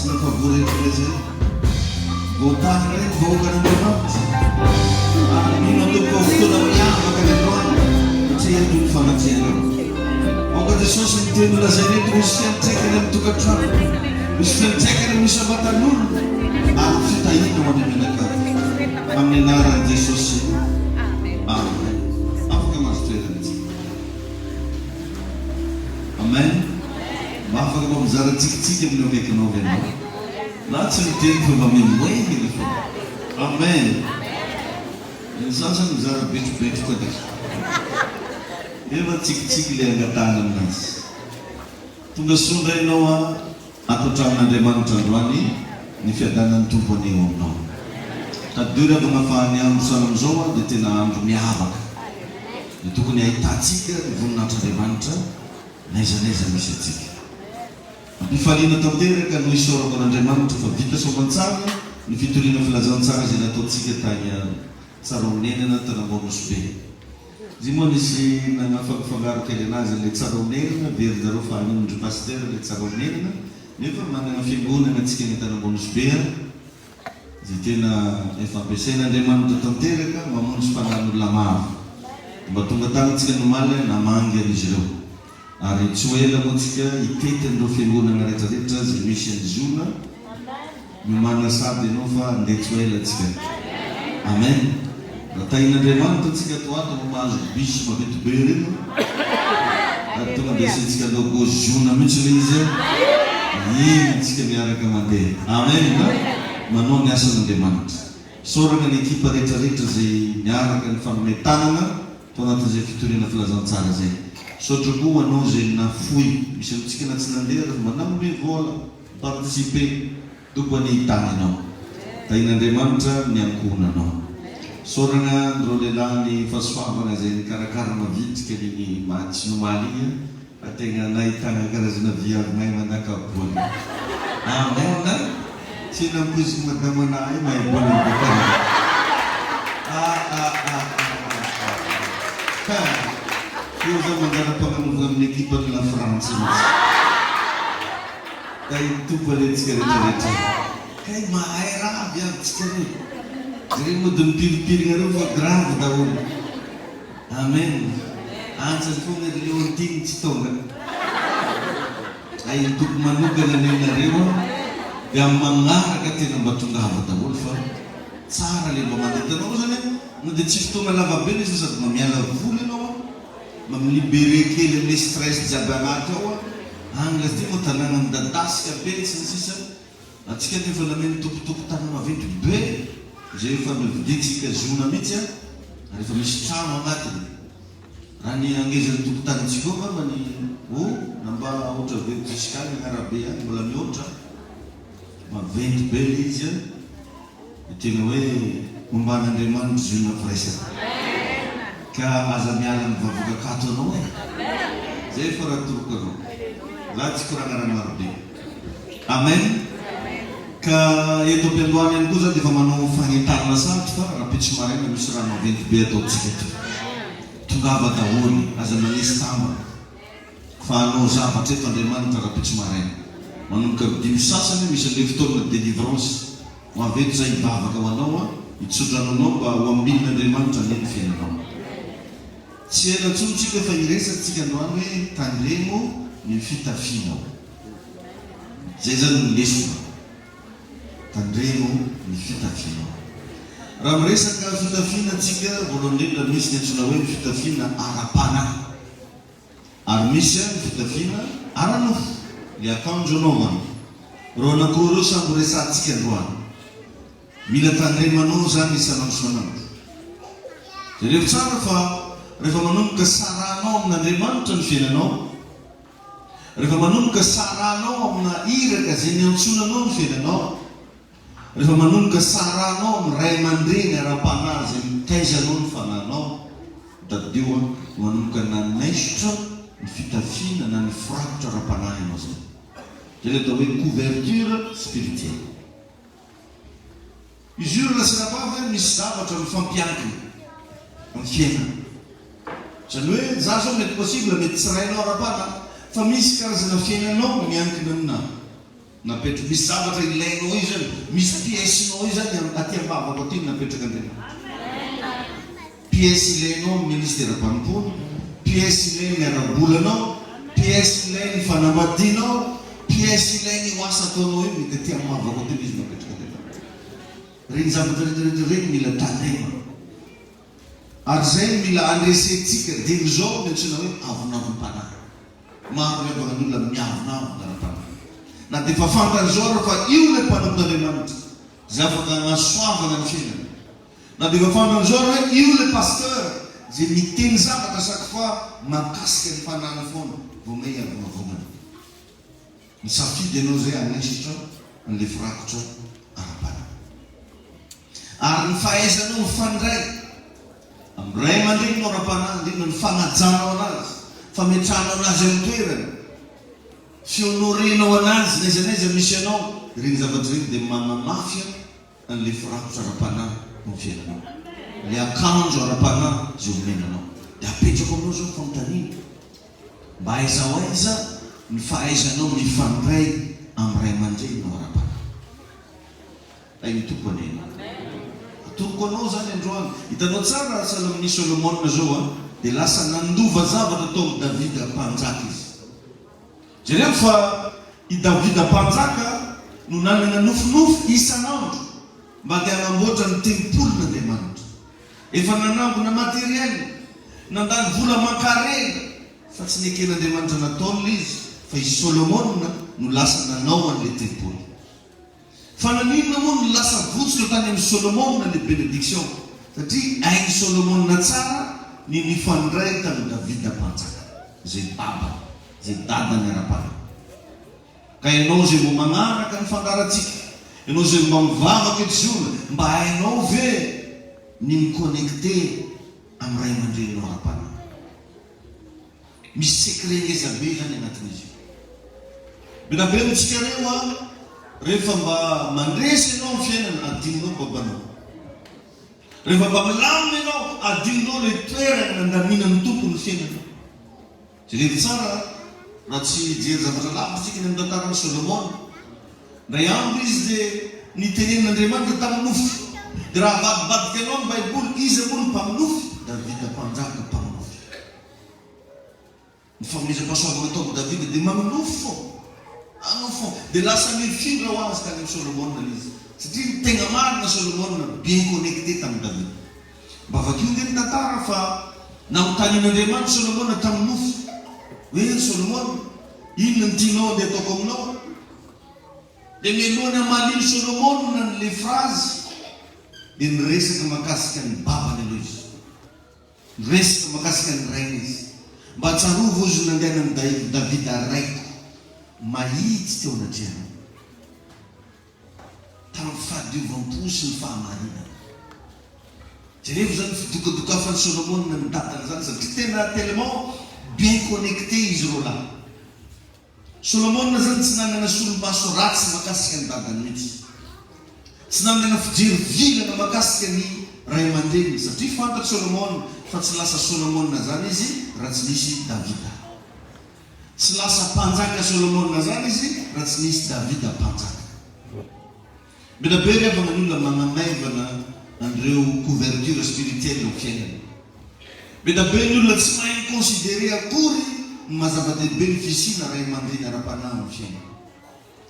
Masina fa voaresaka izay. Voatahy indray ny vahoakan'Andriamanitra. Ary mino aho Tompo fa fotoana miavaka ny androany satria eto ny fanatrehanao. Aoka Jesosy ny teny nolazaina eto misy fiantraikany amin'ny tokantrano, misy fiantraikany amin'ny isam-batan'olona ary fitahiana ho an'ny mianakavy. Amin'ny anaran'i Jesosy. Amen. Afaka mahazo toerana isika. Amen. Mba afaka mba mizara tsikitsiky amin'ny eo akaikinao ve ianao? Na tsy miteny fa mba mimoehina foana. Amen. Ny sasany mizara betrobetroka dia nefa tsikitsiky ilay angatahana aminazy. Tonga soa indray ianao an ato an-tranon'Andriamanitra androany, ny fiadanan'ny Tompo anie eo aminao. Tadidio ry havana fa ny andro sahala amin'izao an dia tena andro miavaka. Dia tokony hahitantsika ny voninahitr'Andriamanitra n'aiza n'aiza misy antsika. Am-pifaliana tanteraka no isaorako an'Andriamanitra fa vita soamantsara ny fitoriana filazantsara izay nataontsika tany Tsarahonenana Tanambao-Nosy Be. Izy moa nisy nagnafangafangaro kely anazy an'ilay Tsarahonenana, very zareo fa haninondry Pasitera ilay Tsarahonenana, nefa managna fiangonana antsika any Antanambao-Nosy Be an, izay tena efa ampiasain'Andriamanitra tanteraka mamonjy fanahin'olona maro. Mba tonga tany antsika ny omaly namangy an'izy ireo. Ary tsy ho ela moa tsika hitety an'ireo fiangonana rehetra rehetra izay misy an'i Ziona. Miomàna sady ianao fa andeha tsy ho ela tsika. Amen. Raha tahin'Andriamanitra tsika ato ato mba mahazo bus maventy be ireny an. Ary tonga dia asiantsika logo Ziona mihitsy ilay izy an. Iny tsika miaraka mandeha. Amen. Manao ny asan'Andriamanitra. Isaorana ny ekipa rehetra rehetra izay niaraka nifanome tanana. Tao anatin'izay fitoriana filazantsara izay. Misaotra koa ho anao izay nafoy. Misy amintsika na tsy nandeha ary mba nanome vola, mi-participer. Tompo anie hitahy anao. Tahin'Andriamanitra ny ankohonanao. Isaorana an'ireo lehilahy ny fahasoavana izay nikarakara mavitrika an'iny match omaly iny an. Fa tegna nahitagna karazana viavy mahay mandaka baolina. Amen a! Tsy nampoiziko madama nahay mahay baolina be karaha. Ah ah ah ah ah ah ah. Io za mangala-pagnanovagna amin'ny ekipan'i la Frantsa mihitsy. Tahin'ny Tompo anie antsika rehetra rehetra. Kay mahay raha viavy tsika reo. Jereo mody mipirimpirigna reo fa grave daholo. Amen! Antsany foana ry Leontine tsy tonga. Hay ny Tompo manokana anie nareo an, dia amin'ny magnaraka tena mba tongava daholo fa tsara le mba mandeha. Hitanao moa zany an, na dia tsy fotoagna lava be le izy fa sady mba miala voly ianao an, mba mi-liberer kely amle stress jiaby agnaty ao an, agny lahy ty moa tanàgna midadasika be sy ny sisa. Antsika anie efa nameno tokotokotany maventy be izay efa novidintsika ziona mihitsy an, ary efa misy trano agnatiny. Raha ny hangezan'ny tokotanintsika eo angamba ny oh na mba ohatra venty jusqu'à any agn'arabe any mbola mihoatra, maventy be le izy an. Dia tena hoe momban'Andriamanitra ziona firaisana. Ka aza miala amin'ny vavokakato anao e. Zay efa raha toroko anao. Za tsy koragna raha maro be. Amen. Ka eto am-piandohana ihany koa za dia efa manao fagnentanana sahady fa rahampitso maraina misy raha maventy be ataontsika eto. Tongava daholo, aza manisy tamba. Fa hanao zavatra eto Andriamanitra rahampitso maraina. Manomboka amin'ny dimy sasany misy an'ilay fotoana délivrance. Ho avy eto izahay hivavaka ho anao an, hitsodrano anao mba ho ambinin'Andriamanitra anie ny fiainanao. Tsy ela intsony tsika fa hiresaka tsika androany hoe tandremo ny fitafianao. Izay izany ny lesona. Tandremo ny fitafianao. Raha miresaka fitafiana tsika, voalohany indrindra misy ny antsoina hoe ny fitafiana ara-panahy. Ary misy ny fitafiana ara-nofo, le akanjo anaovana. Ireo anankiroa ireo samy ho resahantsika androany. Mila tandremanao izany isan'andro isan'andro. Jereo tsara fa rehefa manomboka sarahanao amin'Andriamanitra ny fiainanao, rehefa manomboka sarahanao amina iraka izay niantsoana anao ny fiainanao, Rehefa manomboka sarahanao amin'ny ray aman-dreny ara-panahy izay mitaiza anao ny fanahinao, tadidio an, manomboka nanaisotra ny fitafiana na ny firakotra ara-panahy ianao izay. Izay ilay atao hoe couverture spirituelle. Izy io ry lahy sy rahavavy an, misy zavatra mifampiankina amin'ny fiainana. Izany hoe za zao mety possible mety tsy rainao ara-panahy, fa misy karazana fiainanao miankina aminà. Napetra, misy zavatra ilainao io zany, misy pièce-nao io zany aty am-bavako aty no napetrak'Andriamanitra. Pièce ilainao amin'ny ministeram-panompoana, pièce ilain'ny ara-bolanao, pièce ilain'ny fanambadianao, pièce ilain'io asa ataonao io, mety aty am-bavako aty no izy napetrak'Andriamanitra. Ireny zavatra rehetra rehetra ireny mila tandremana. Ary izay no mila andresentsika dieny izao ny antsoina hoe avonavom-panahy. Maro ny havana ny olona miavonavona ara-panahy. Na dia efa fantany izao ara fa io ilay mpanompon'Andriamanitra izay afaka hanasoavana ny fiainany. Na dia efa fantany izao ara hoe io ilay pasteur izay miteny zavatra chaque fois mahakasika ny fanahiny foana vao may hiavonavonana. Misafidy ianao izay hanaisotra an'ilay firakotra ara-panahy. Ary ny fahaizanao mifandray amin'ny ray aman-dreninao ara-panahy, indrindra ny fanajanao anazy, fametrahanao anazy amin'ny toerany, fionorenao anazy n'aiza n'aiza misy anao, ireny zavatra ireny dia manamafy an'ilay firakotra ara-panahy eo amin'ny fiainanao, ilay akanjo ara-panahy izay omena anao. Dia apetrako aminao izao ny fanontaniana. Mba aiza ho aiza ny fahaizanao mifandray amin'ny ray aman-dreninao ara-panahy? Tahin'ny Tompo anie ianao. Atoroko anao izany androany. Hitanao tsara sahala amin'i Solomona izao an, dia lasa nandova zavatra tao amin'i Davida mpanjaka izy. Jereo fa i Davida mpanjaka no nanana nofinofy isan'andro mba te hanamboatra ny tempolin'Andriamanitra. Efa nanangona matériel, nandany vola aman-karena, fa tsy neken'Andriamanitra nataony ilay izy, fa i Solomona no lasa nanao an'ilay tempoly. Fa naninona moa no lasa votsotra tany amin'i Solomona ilay bénédiction? Satria hain'i Solomona tsara ny nifandray tamin'i Davida mpanjaka, izay babany, izay dadany ara-panahy. Ka ianao izay mba manaraka ny fandaharantsika, ianao izay mba mivavaka eto Ziona, mba hainao ve ny mi-connecter amin'ny ray aman-dreninao ara-panahy? Misy secret ngeza be izany anatin'izy io. Be da be amintsika reo an, rehefa mba mandresy ianao amin'ny fiainana, adinonao babanao. Rehefa mba milamina ianao, adinonao ilay toerana nandaminan'ny Tompo ny fiainanao. Jerevo tsara raha tsy hijery zavatra lavitra isika ny amin'ny tantaran'i Solomona. Indray andro izy dia nitenenin'Andriamanitra tamin'ny nofy. Dia raha avadibadika anao ny Baiboly, iza moa no mpaminofy? Davida mpanjaka mpaminofy. Ny fanomezam-pahasoavana tao amin'i Davida dia manonofy foana. Manonofy foana. Dia lasa nifindra ho azy tany amin'i Solomona ilay izy. Satria ny tegna marina Solomona bien connecté tamin'i Davida. Mba vakio ange ny tantara fa nanontanian'Andriamanitra Solomona tamin'ny nofy hoe, Ry Solomona, inona no tianao andeha ataoko aminao? Dia mialohan'ny hamalian'i Solomona an'ilay phrase dia niresaka mahakasika ny babany aloha izy. Niresaka mahakasika ny rainy izy. Mba tsarovy hozy ny nandehanan'i Davida raiko mahitsy teo anatrehanao. Tamin'ny fahadiovam-po sy ny fahamarinana. Jerevo izany fidokadokafan'i Solomona ny dadany izany satria tena tellement bien connecté izy roalahy. Solomona izany tsy nanana solomaso ratsy makasika ny dadany mihitsy. Tsy nanana fijery vilana makasika ny ray aman-dreniny satria fantatr'i Solomona fa tsy lasa Solomona izany izy raha tsy nisy Davida. Tsy lasa mpanjaka Solomona zany izy raha tsy nisy Davida mpanjaka. Mila be ry havana ny olona manamaivana an'ireo couverture spirituelle ao fiainany. Mila be ny olona tsy mahay mi-considerer akory ny maha zava-dehibe ny fisiana ray aman-dreny ara-panahy amin'ny fiainana.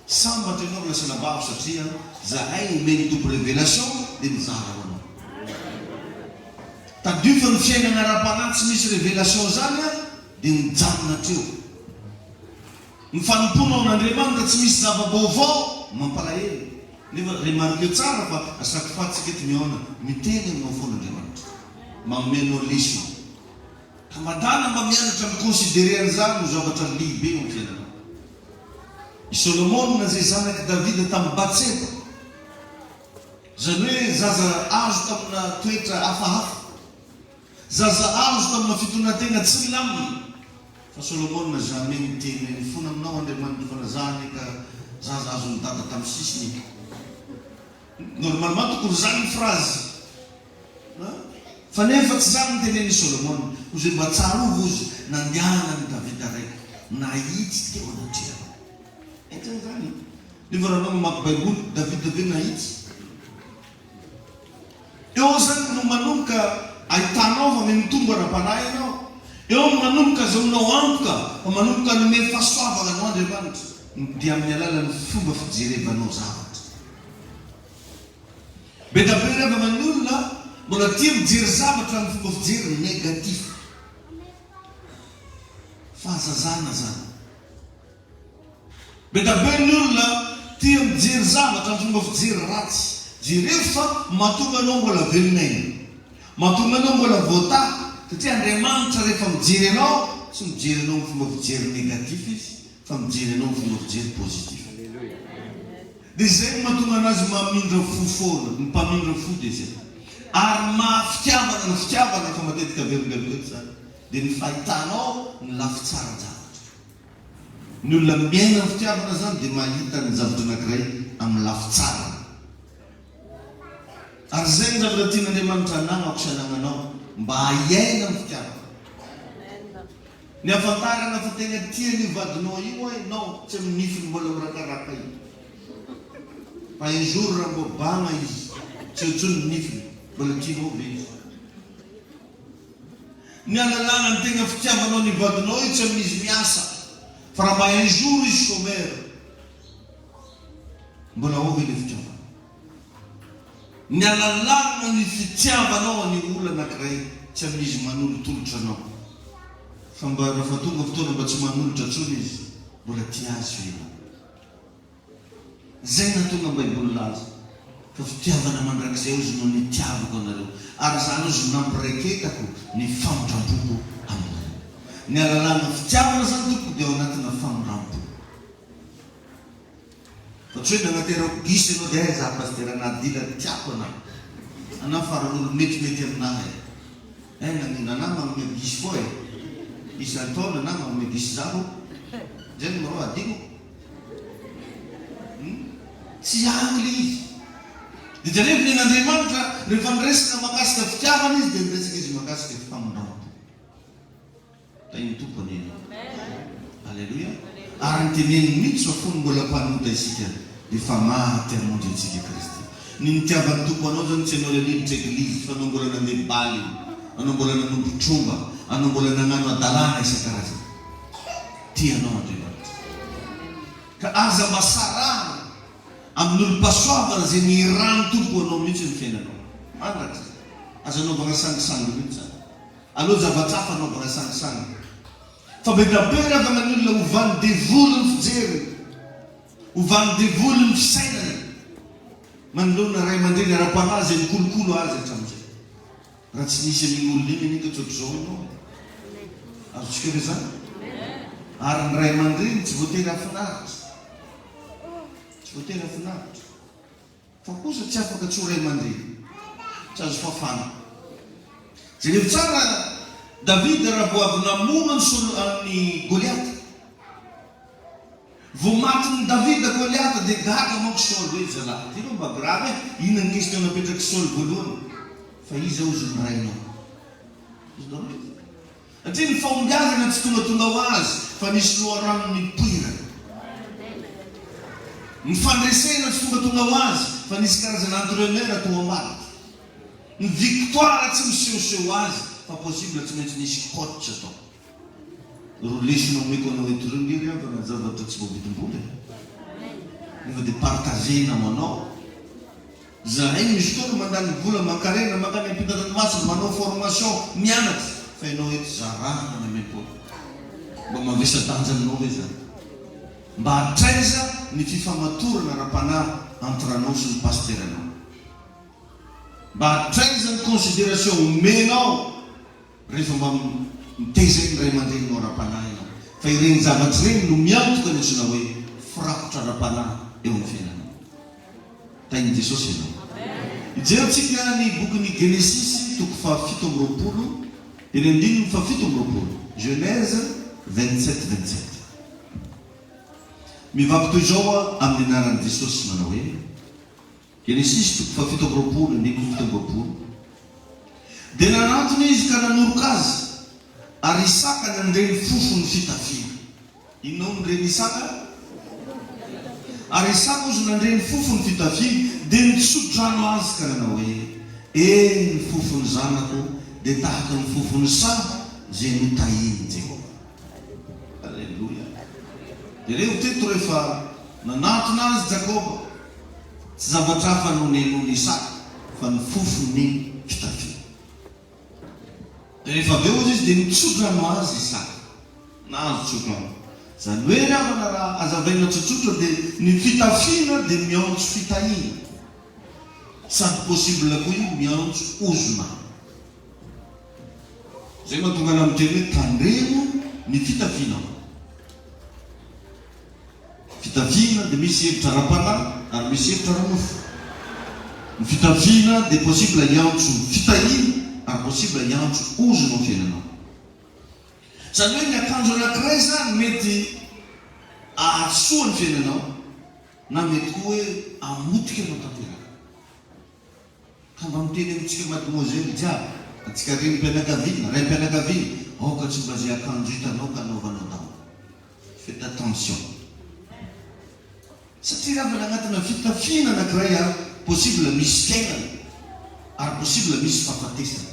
Sambatra ianao ry lasanabavy satria zahay omen'ny Tompo révélation dia mizara ho anao. Tadidio fa ny fiainana ara-panahy tsy misy révélation zany an dia mijanona hatreo. Ny fanompoana ao an'Andriamanitra tsy misy zava-baovao mampalahelo. Nefa remarqueo tsara fa à chaque fois tsika eto mihaona miteny aminao foana Andriamanitra. Manome anao lesona. Ka madana mba mianatra mi-considerer an'izany ho zavatra lehibe eo amin'ny fiainanao. I Solomona izay zanak'i Davida tamin'i Batseba, izany hoe zaza azo tamina toetra hafahafa, zaza azo tamina fitondran-tena tsy milamina, fa Solomona jamais niteny hoe mifona aminao Andriamanitra fa na za anie ka zaza azon'i dada tamin'ny sisiny e. Normalement tokony izany ny phrase. Fa nefa tsy izany no tenenin'i Solomona, Ho izay mba tsarovy ozy nandehanan'i Davida raiko, nahitsy teo anatrehanao. Enjana izany e! Nefa raha anao mamaky Baiboly, Davida ve nahitsy? Eo izany no manomboka ahitanao fa mitombo ara-panahy ianao. Eo no manomboka azahoanao antoka fa manomboka hanome fahasoavana anao Andriamanitra. Dia amin'ny alalan'ny fomba fijerevanao zavatra. Be dia be ry havana ny olona mbola tia mijery zavatra amin'ny fomba fijery négatif. Fahazazana izany. Be da be ny olona tia mijery zavatra amin'ny fomba fijery ratsy. Jereo fa mahatonga anao mbola velon'aina. Mahatonga anao mbola voatahy. Satria Andriamanitra rehefa mijery anao, tsy mijery anao amin'ny fomba fijery négatif Izy, fa mijery anao amin'ny fomba fijery positif. Dia izay no mahatonga an'Azy mamindra fo foana. Ny mpamindra fo dia izay. Ary maha fitiavana ny fitiavana, fa matetika averimberiko eto izany, dia ny fahitanao ny lafy tsaran-javatra. Ny olona miaina amin'ny fitiavana izany dia mahita ny zavatra anankiray amin'ny lafy tsarany. Ary izay ny zavatra tian'Andriamanitra hananako sy hanananao, mba hiaina amin'ny fitiavana. Ny hahafantarana fa tena tia an'io vadinao io hoa ianao, tsy amin'ny nifiny mbola mirakaraka io. Fa un jour raha mbo banga izy, tsy eo intsony ny nifiny, mbola tianao ve izy? Ny alalana ny tegna fitiavanao ny vadinao io tsy amin'izy miasa fa raha mba un jour izy chomeur mbola ao ve le fitiavana? Ny alalana ny fitiavanao an'io olona anakiray tsy amin'izy manolotolotra anao fa mba raha fa tonga fotoana mba tsy manolotra tsony izy mbola tia azy ve ianao? Izay nahatonga ny Baiboly nilaza fa fitiavana mandrakizay hozy no nitiavako anareo, ary izany hozy no nampiraiketako ny famindram-poko aminareo. Ny alalàna fitiavana izany tompoko dia ao anatina famindram-po. Fa tsy hoe nagnaterako gisa ianao dia aiza Pasitera Nadila tiako anà. Anà faran'olo metimety aminà e. Eh nagnino anà magnome gisa fô e. Isan-taona anà magnome gisa zaho. Zay no marô adinoko. Hum? Tsy any ilay izy. Dia jereo ny an'Andriamanitra, rehefa niresaka mahakasika fitiavana izy dia niresaka izy mahakasika famindrampo. Tahin'ny Tompo anie ianao. Aleloia. Ary niteneniny mihitsy fa fony mbola mpanota isika dia efa maty hamonjy antsika Kristy. Ny nitiavan'ny Tompo anao izany tsy ianao ilay niditra eglizy fa anao mbola nandeha bal iny, anao mbola nanompo tromba, anao mbola nagnano hadalana isan-karazany. Tia anao Andriamanitra. Ka aza mba sarahana amin'ny olom-pahasoavana izay nirahan'ny Tompo ho anao mihitsy ny fiainanao. Mandrakizay. Aza anaovana sangisangy mihitsy izany. Aleo zavatra hafa anaovana sangisangy. Fa be dia be ry havana ny olona ovan'ny devoly ny fijeriny, ovan'ny devoly ny fisainany manoloana ray aman-dreny ara-panahy izay nikolokolo azy hatramin'izay. Raha tsy nisy an'iny olona iny anie ka tsy ohatr'izao ianao e. Azontsika ve izany? Ary ny ray aman-dreny tsy voatery hahafinaritra. Tsy voatery hahafinaritra. Fa kosa tsy afaka tsy ho ray aman-dreny. Tsy azo fafana. Jereo tsara Davida raha vao avy namono an'i Saoly an'i Goliata. Vao matin'i Davida Goliata dia gaga manko Saoly hoe zalahy ty aloha mba grave e, inona ny question napetrak'i Saoly voalohany? Fa iza hozy ny rainao? Azonareo ve? Satria ny fahombiazana tsy tongatonga ho azy fa nisy loharano nipoirana. Ny fandresena tsy tongatonga ho azy fa nisy karazana entraineur tao ambadika. Ny victoire tsy misehoseho ho azy fa possible tsy maintsy nisy coach tao. Ireo lesona omeko anao eto ireo nge ry havana zavatra tsy voavidim-bola e! Nefa dia partager-na ho anao. Zahay misy fotoana mandany vola aman-karena mankany ampitan-dranomasina manao formation mianatra fa ianao eto zarahana maimaim-poana. Mba mavesa-danja aminao ve izany? Mba hatraiza ny fifamatorana ara-panahy entre anao sy ny pasiteranao? Mba hatraiza ny consideration omenao Rehefa mba mitaiza ny ray aman-dreninao ara-panahy ianao, fa ireny zavatra ireny no miantoka ny antsoina hoe firakotra ara-panahy eo amin'ny fiainanao. Tahin'i Jesosy ianao. Hijery-tsika ny bokin'ny Genesisy toko fahafito amby 20, dia ny andininy fahafito amby 20, Genèse 27, 27. Mivaky toy izao aho amin'ny anaran'i Jesosy manao hoe. Genesisy toko fahafito amby 20 andininy 27, Dia nanantona izy ka nanoroka azy, ary Isaka nandre ny fofon'ny fitafiana. Inona hono ren'i Isaka? Ary Isaka hozy nandre ny fofon'ny fitafiany, dia nitso-drano azy ka nanao hoe, E, ny fofon'ny zanako dia tahaka ny fofon'ny saha izay notahian'i Jehovah. Aleloia! Jereo teto rehefa nanatona azy Jakoba, tsy zavatra hafa no nenoin'i Isaka fa ny fofon'ny fitafiany. Dia rehefa avy eo hozy izy dia nitso-drano azy Isaka. Nahazo tso-drano. Izany hoe ry havana raha hazavaina tsotsotra dia ny fitafiana dia miantso fitahiana. Sady possible koa io miantso ozona. Izay mahatonga anah miteny hoe tandremo ny fitafianao. Fitafiana dia misy hevitra ara-panahy ary misy hevitra ara-nofo. Ny fitafiana dia possible hiantso fitahiana ary possible hiantso ozona ao fiainanao. Izany hoe ny akanjo anankiray izany mety ahasoa ny fiainanao na mety koa hoe hamotika anao tanteraka. Ka mba miteny amintsika mademoiselle jiaby, antsika renim-pianakaviana, raim-pianakaviana, aoka tsy mba izay akanjo hitanao ka anaovanao daholo. Faites attention. Satria raha mbola agnatina fitafiana anakiray ary possible misy fiainana ary possible misy fahafatesana.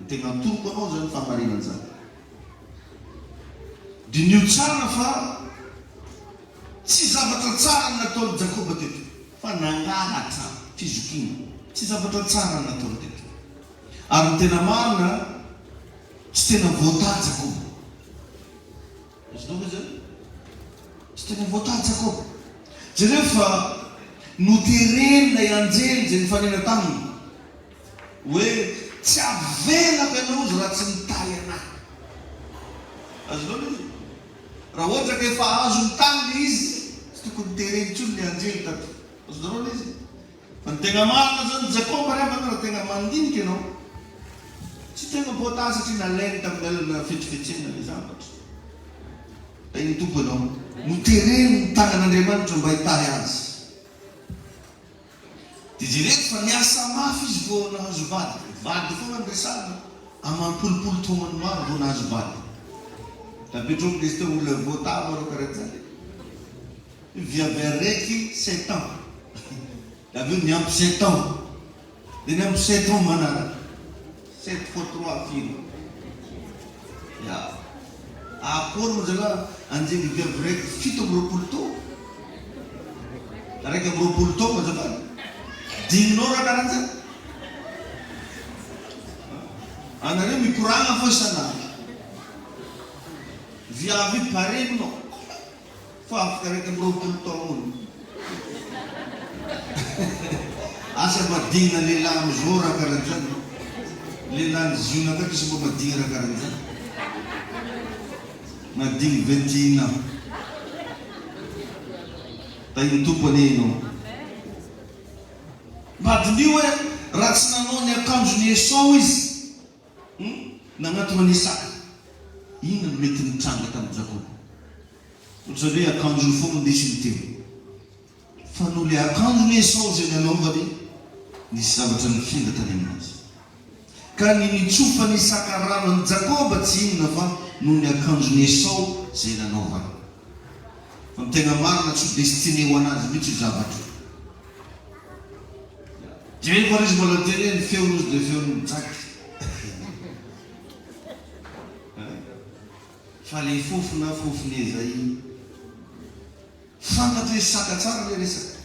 Ny tegna atoroko anao zany fahamarinana zany. Diniho tsara fa tsy zavatra tsara ny nataon'i Jakoba teto fa nangalatra fizokiana. Tsy zavatra tsara ny nataony teto. Ary ny tena marina tsy tena voatahy Jakoba. Azonao ve izany? Tsy tena voatahy Jakoba. Jereo fa noteren'ilay anjely izay nifanena taminy hoe tsy avelako ianao izy raha tsy mitahy an'ahy. Azonao ilay izy? Raha ohatra ka efa azony tany ilay izy, tsy tokony tereny intsony ilay anjely tato. Azonareo ilay izy? Fa ny tegna marina zany Jakoba ry havana raha tegna mandinika ianao tsy tegna voatahy satria nalainy tamin'ny alina fetsifetsena ilay zavatra. Tahin'ny Tompo ianao. Notereny ny tanan'Andriamanitra mba hitahy azy. Dia jereko fa niasa mafy izy vao nahazo vady. Vady foana no resahana, amam-polopolo taonany maro vao nahazo vady. Napetroko izy teo olona voatava reo karaha zany. Viavy araiky sept ans dia avy eo niampy sept ans dia niampy sept ans manaraka sept fois trois firy? Ya akory moa zalahy anjely viavy raiky 27 taona 21 taona azafady dininao raha karanjany anareo mikoragna fô isan'andro viavy pareminao Fa afaka 21 taona hono. Asa madigna lehilahy amizao raha karanjany. Lehilahy ny ziona ka misy mba madigna raha karanjany. Madigny 21 ans. Tahin'ny Tompo anie ianao. Mba diniho hoe raha tsy nanao ny akanjon'i Esao izy. Hum, nanatona an'i Isaka. Inona no mety nitranga tamin'i Jakoba? Ohatran'ny hoe akanjony foana no nisy teo. Fa noho ilay akanjon'i Esao izay nanaovany, nisy zavatra nifindra tany aminazy. Ka ny nitsofan'i Isaka rano an'i Jakoba tsy inona fa noho ny akanjon'i Esao izay nanaovany. Fa ny tegna marina tsy ho destiné ho anazy mihitsy io zavatra io. Jereko ary izy mbola niteny hoe ny feony ozy dia feon'ny jaky. Fa le fofona fofon'i Esaïe. Fantatro hoe saka tsara le resaka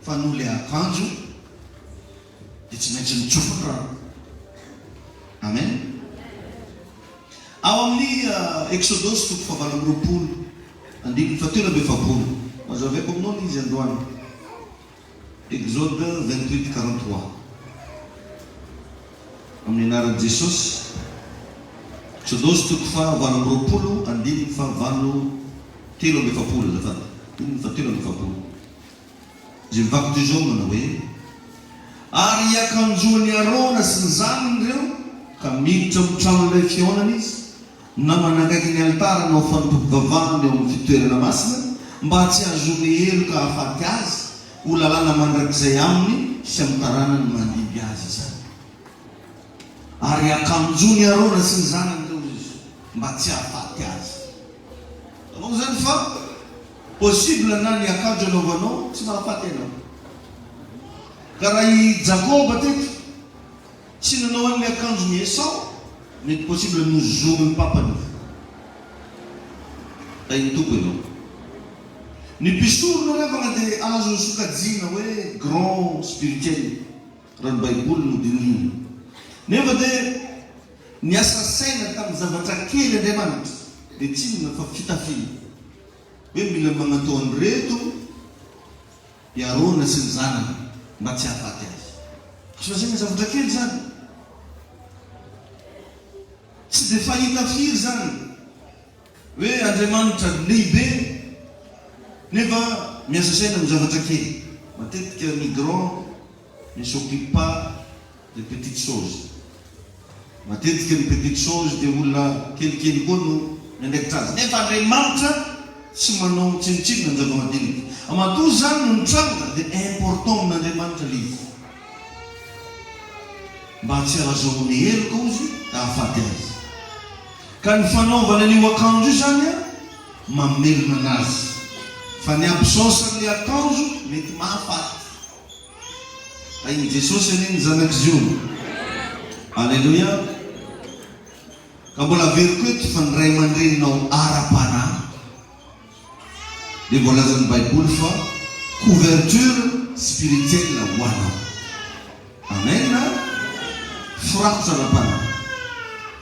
fa noho le akanjo dia tsy maintsy mitsofa ny rano. Amen. Ao amin'ny Eksodosy toko fahavalo amby 20 andininy fahatelo amby 40. Hazavaiko aminao ny izy androany. Exode 28 43 Amin'ny anaran'i Jesosy Eksodosy toko faha 28 andininy faha valo 43 azafady andininy faha 43 Izay mivaky toy izao manao hoe, Ary hiakanjoan'i Arona sy ny zanany ireo ka miditra amin'ny tranolay fihaonana izy na manakaiky ny alitara hanao fanompoam-pivavahana eo amin'ny fitoerana masina, mba tsy hahazoany heloka hahafaty azy, ho lalàna mandrakizay aminy sy amin'ny taranany mandimby azy izany. Ary hakanjoany Arona sy ny zanany ireo izy, mba tsy hahafaty azy. Hitanao izany fa. Possible na ny akanjo anaovanao tsy mahafaty anao. Ka raha i Jakoba teto tsy nanao an'ilay akanjon'i Esao, mety possible nozorin'ny papany. Tahin'ny Tompo ianao. Ny mpisorona ry havana dia azo sokajiana hoe grand spirituel raha ny baiboly no dinihina. Nefa dia niasa saina tamin'ny zavatra kely Andriamanitra, dia tsy inona fa fitafiana. Hoe mila magnatao an'ireto i Arona sy ny zanany mba tsy hahafaty azy. Azo lazaina zavatra kely izany. Tsy dia fahita firy izany hoe Andriamanitra lehibe nefa miasa saina amin'ny zavatra kely. Matetika ny grand ne s'occupe pas de petites choses. Matetika ny petites choses dia olona kelikely koa no miandraikitra azy. Nefa Andriamanitra tsy manao tsinontsinona ny zava-madinika. Matoa izany no nitranga dia important amin'Andriamanitra ilay izy. Mba tsy hahazahoany heloka ozy ka hahafaty azy. Ka ny fanaovana an'io akanjo io izany an, mamelona anazy. Fa ny absence an'ilay akanjo mety mahafaty. Tahin'i Jesosy anie ny zanak'i Ziona. Aleloia. Ka mbola averiko eto fa ny ray aman-dreninao ara-panahy dia voalazan'ny Baiboly fa couverture spirituelle ho anao. Amen. Firakotra ara-panahy.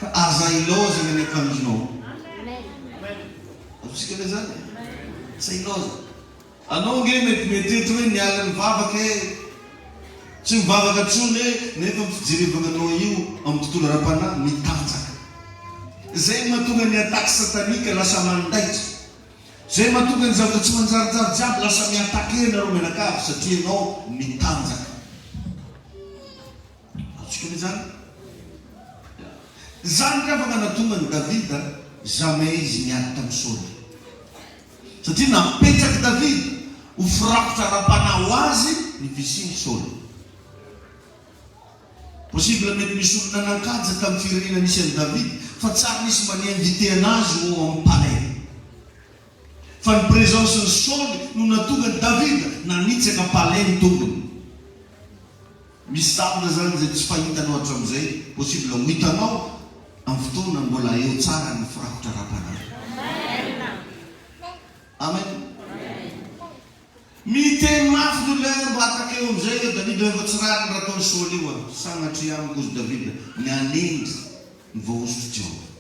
Ka aza ilaozana ny akanjonao. Azontsika ve zany? Tsy ilaozana. Anao nge mety mety eto hoe niala nivavaka e! Tsy mivavaka tsony e! Nefa ny fijerevana anao io amin'ny tontolo ara-panahy mitanjaka. Zay mahatonga ny attaque satanique lasa mandaitra. Zay mahatonga ny zavatra tsy manjarinjary jiaby lasa mi-attaquer anareo mianakavy satria ianao mitanjaka. Azontsika ve zany? Zany ry havana nahatonga an'i Davida jamais izy niady tamin'i Saoly. Satria napetrak'i Davida ho firakotra ara-panahy ho azy ny fisian'i Saoly. Possible mety misy olona nankaja tamin'ny firenena nisy an'i Davida fa tsy ary nisy mba ni-inviter anazy ho ao amin'ny palais. Fa ny présence-n'i Saoly no nahatonga an'i Davida nanitsaka palais ny tongony. Misy zavatra zany izay tsy fahitanao hatramin'izay, possible ho hitanao amin'ny fotoana mbola eo tsara ny firakotra ara-panahy. Amen. Miteny mafy ny olona hoe mba atakeo amin'izay eo Davida hoe efa tsy rariny raha ataon'i Saoly io a. Sanatria amiko hozy Davida ny hanendry ny voahosotr'i Jehovah.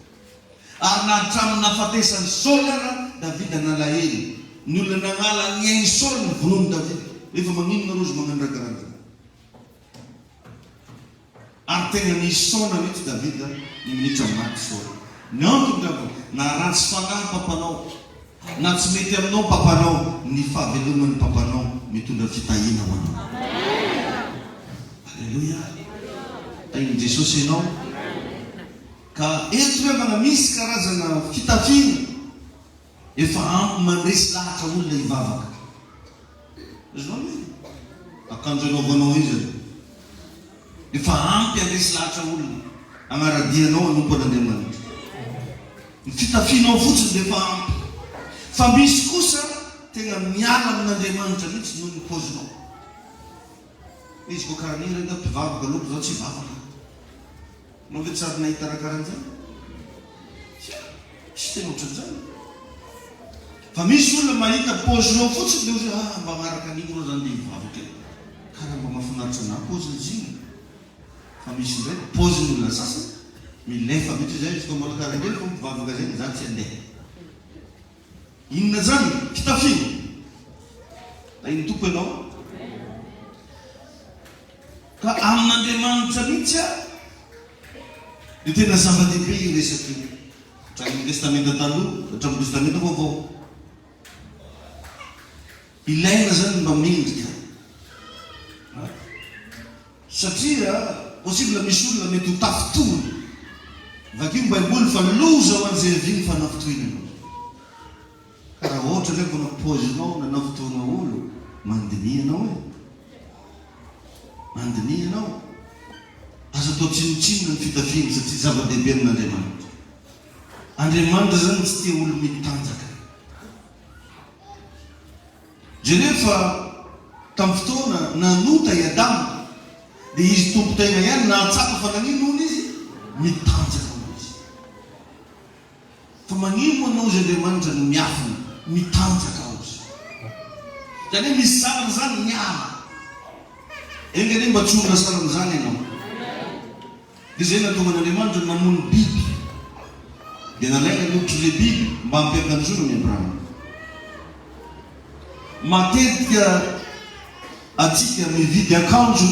Ary na hatramin'ny nahafatesan'i Saoly ara Davida nalahelo. Ny olona nagnala ny ain'i Saoly ny vonoan'i Davida. Efa magnino nareo izy magnano raha karaha an'izany? Ary tegna nisaona mihitsy Davida ny minitra maty Saoly. Ny antony angamba, na ratsy fagnahy papanao, na tsy mety aminao papanao, ny fahaveloman'ny papanao mitondra fitahiana ho anao. Aleloia! Tahin'i Jesosy ianao. Ka eto ry havana misy karazana fitafiana efa ampy mandresy lahatra olona hivavaka. Azonao ve? Akanjo anaovanao io zany efa ampy handresy lahatra olona hanara-dia anao hanompo an'Andriamanitra. Ny fitafianao fotsiny dia efa ampy. Fa misy kosa tena miala amin'Andriamanitra mihitsy noho ny paozinao. Izy koa karaha an'iny re mpivavaka aloha zao tsy hivavaka. Anao ve tsy ary nahita raha karan'izany? Tsia, tsy tena ohatran'izany. Fa misy olona mahita paozinao fotsiny dia ohatry hoe ah mba manaraka an'iny reo zany dia hivavaka e. Karaha mba mahafinaritra anah paozin'izy iny. Fa misy indray paozin'ny olona sasany milefa mihitsy izay izy koa mbola karan'ireny vao mivavaka zay za tsy handeha. Inona zany? Fitafiana. Tahin'ny Tompo ianao. Ka amin'Andriamanitra mihitsy a, dia tena zava-dehibe io resaka io. Hatramin'ny Testamenta Taloha, hatramin'ny Testamenta Vaovao. Ilaina zany ny mba mendrika. Satria possible misy olona mety ho tafintohina. Vakio ny Baiboly fa loza ho an'izay avia ny fanafitohinana. Ka raha ohatra ve mbola paozinao nanafitohina olo, mandiniha anao e. Mandiniha anao. Aza atao tsinontsinona ny fitafiana satria zava-dehibe amin'Andriamanitra. Andriamanitra zany tsy tia olo mitanjaka. Jereo fa tamin'ny fotoana nanota i Adama dia izy tompon-tena ihany nahatsapa fa nagnino hono izy? Mitanjaka hono izy. Fa magnino moa anao izy Andriamanitra no miafina, mitanjaka hozy? Izany hoe misy zavatra izany miala. Enga anie mba tsy ho lasa amin'izany ianao. Dia izay nahatonga an'Andriamanitra namono biby. Dia nalaina ny hoditr'ilay biby mba hampiakanjoana an'i Abrahama. Matetika antsika mividy akanjo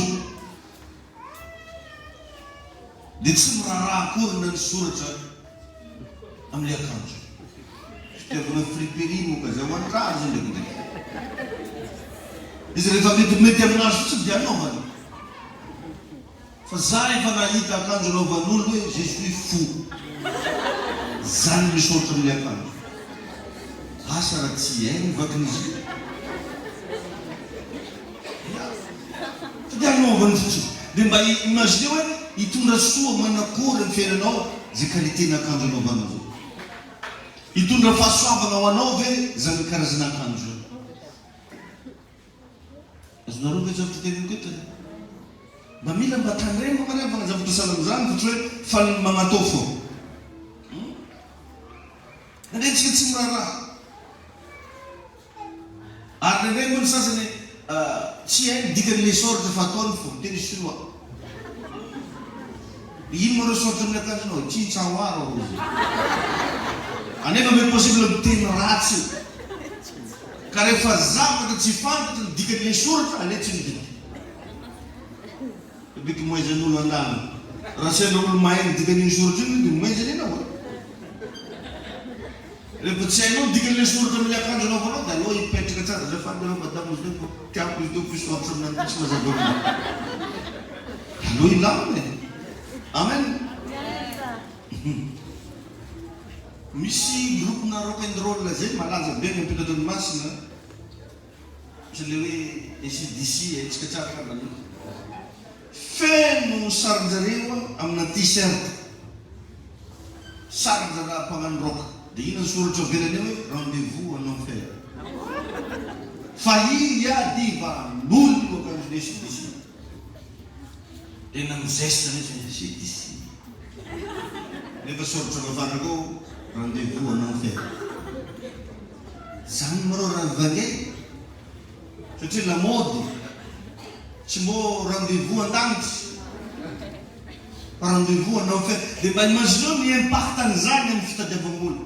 dia tsy miraharaha akory na ny soratra amin'ilay akanjo. Fitiavana friperie moa ka zay ho an-drano zay ndraikindraiky. Izy rehefa metimety aminazy fotsiny dia anaovany. Fa za efa nahita akanjo anaovan'olo hoe je suis fou. Zany misaotra amle akanjo. Asa raha tsy hainy ny vakin'izy io. Ya. Fa dia anaovany fotsiny. Dia mba imaginez hoe hitondra soa manakory amin'ny fiainanao zay qualité n'akanjo anaovanao zay. Hitondra fahasoavana ho anao ve zany karazana akanjo zany. Azonareo ve zavatra teneniko eto e? Mba mila mba tandremo ry havana zavatra sahala amin'izany fa tsy hoe faly magnatao foana. Hum? Indraindray tsika tsy miraharaha. Ary indraindray moa ny sasany tsy hainy dikan'ilay soratra fa ataony fo, miteny chinois. Ino moa ireo soratra amin'ny akanjonao? Tsintsawaro hozy. Anefa mety possible miteny ratsy io. Ka rehefa zavatra tsy fantatro ny dikan'ilay soratra, aleo tsy midika. Biko moezan'olo andana. Raha sendra olo mahay ny dikan'iny soratra iny dia moezany ianao e. Rehefa tsy hainao ny dikan'ilay soratra amin'ilay akanjo anaovanao dia aleo hipetraka tsara. Azafady aloha madama izy teo fa tiako izy teo fisoratra amin'any tsy mazava aminao. Aleo hilamina e. Amen. Misy groupe na rock and roll zay malaza be any ampitan-dranomasina, misy an'ilay hoe ACDC haintsika tsara angamba io. Feno sarin-jareo amina t-shirt, sarin-jalahy mpagnano rock. Dia inona ny soratra avelany eo hoe rendez-vous en enfer. Fa hiadivan'olo io akanjon'ny ACDC io. Tena mizesta mihitsy ny CDC. Nefa soratra vavana koa rendez-vous en enfer. Zany marô raha vange satria lamaody tsy mbô rendez-vous an-danitra fa rendez-vous en enfer. Dia mba imagineo ny impact an'izany amin'ny fitadiavam-bola,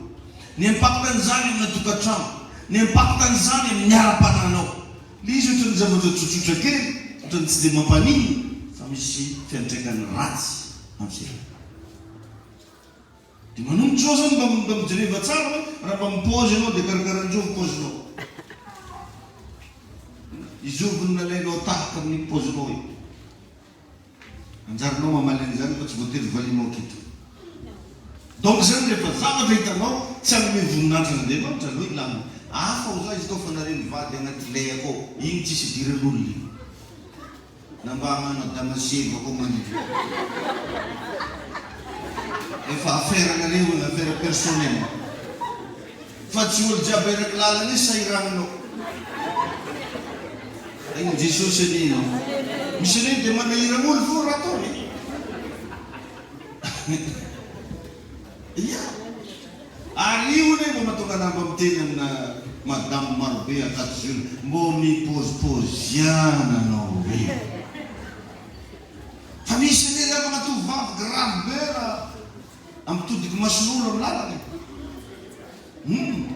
ny impact an'izany amina tokantrano, ny impact an'izany amin'ny ara-panahinao. Le izy ohatran'ny zavatra tsotsotra kely, ohatran'ny tsy dia mampaninona fa misy fiantraikany ratsy amin'ny fiainana. Dia manomboka izao zany mba mba mijereva tsara hoe raha mba mipaozy ianao dia karakaranjovy paozinao. Izovy no nalainao tahaka amin'iny paozinao iny. Anjaranao mamaly an'izany fa tsy voatery valianao aketo. Donc zany rehefa zavatra hitanao tsy hanome voninahitra an'Andriamanitra aleo hilamina. Hafa ho za izy tao fa nareo mivady agnaty lay akao igny tsisy idiran'olona igny. Na mba hagnano Adama sy Eva koa manina. Efa affaire nareo igny, affaire personnelle. Fa tsy olo jiaby eraky lalana io sahiraninao. Tahin'i Jesosy anie ianao. Misy reny dia manahirana olo fo raha ataony e. Ia. Ary io anie mba mahatonga anah mba miteny amina madame marobe akato ziona, mbô mipôzipôzy ihany anao e. Fa misy anie ry havana tovovavy grave be raha ampitodiko mason'olo amin'ny lalana e. Humm.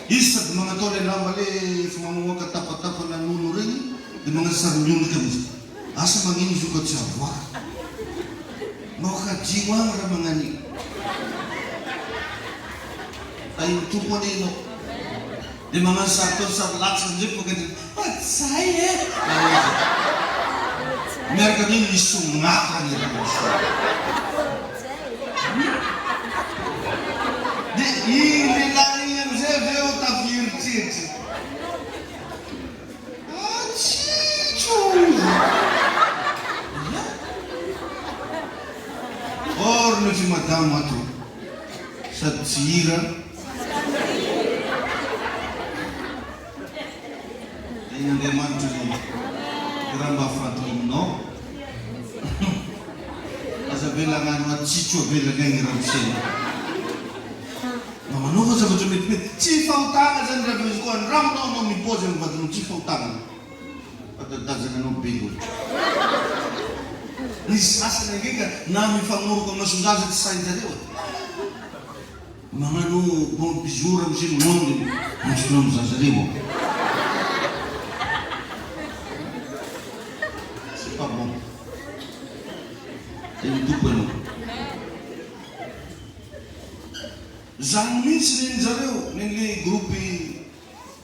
Izy sady magnatao le lamba le efa mamoaka tapatapana nono regny de magnano sary miondrika amizay. Asa magnino izy io ka tsy avoaka. Mbô kajio agny raha magnan'io. Tahin'ny Tompo anie enao. De magnano sary tao sary latsaka amizay mifankatia fa zay e! Miaraka amin'iny misy sognaka ny ramose. De iny lehilahy iny amizay avy eo tafieritreritry. Atsitso ozy. Ia. Or ny fi madama ato sady tsy hira. Tahin'Andriamanitra anie ny raha mba fantako aminao. Aza avela hagnano atsitso avelany agny ramose. Mba manaova zavatra metimety. Tsy fahotana zany raha izy koa andramonao anao mipozy amin'ny vadinao tsy fahotana. Fa dadazana anao be loatra. Ny sasany ange ka na mifagnoroka mason-jaza tsy sahin-jareo e. Magnano bon bisous ramose magnano le masonao zaza reo ao. C'est pas bon. Teny Tompo ianao. Zany mihitsy nenjareo, nenle groupe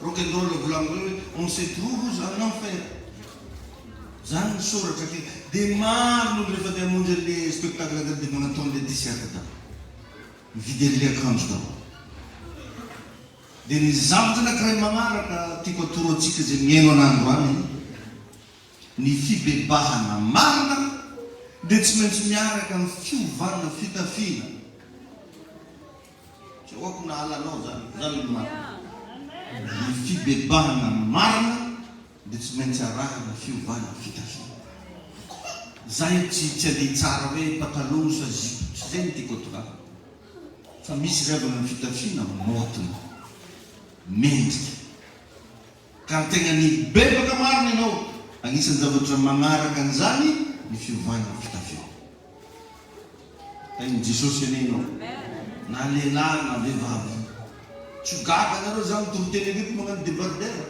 rock and roll volagniko reo hoe on se trouve en enfer. Zany ny soratra ke. De maro ny olo rehefa te hamonjy anle spectacle zany de magnatao anle t-shirt daholo. Mividy an'ilay akanjo daholo. Dia ny zavatra anankiray magnaraka tiako atoro antsika izay mihaino anah androany, ny fibebahana marina dia tsy maintsy miaraka amin'ny fiovana fitafiana. Tsy ahoako na halanao izany, izany no marina. Ny fibebahana marina dia tsy maintsy arahana fiovana fitafiana. Za io tsy tsy andeha hitsara hoe pataloha sa zipo, tsy zay no tiako atongavana. Fa misy ry havana ny fitafiana maotina, mendrika. Ka ny tegna nibebaka marina ianao, agnisan'ny zavatra magnaraka an'izany ny fiovana fitafiana. Tahin'i Jesosy anie ianao. Na lehilahy na vehivavy. Tsy ho gaga nareo za mitory teny aketo magnano debardeur.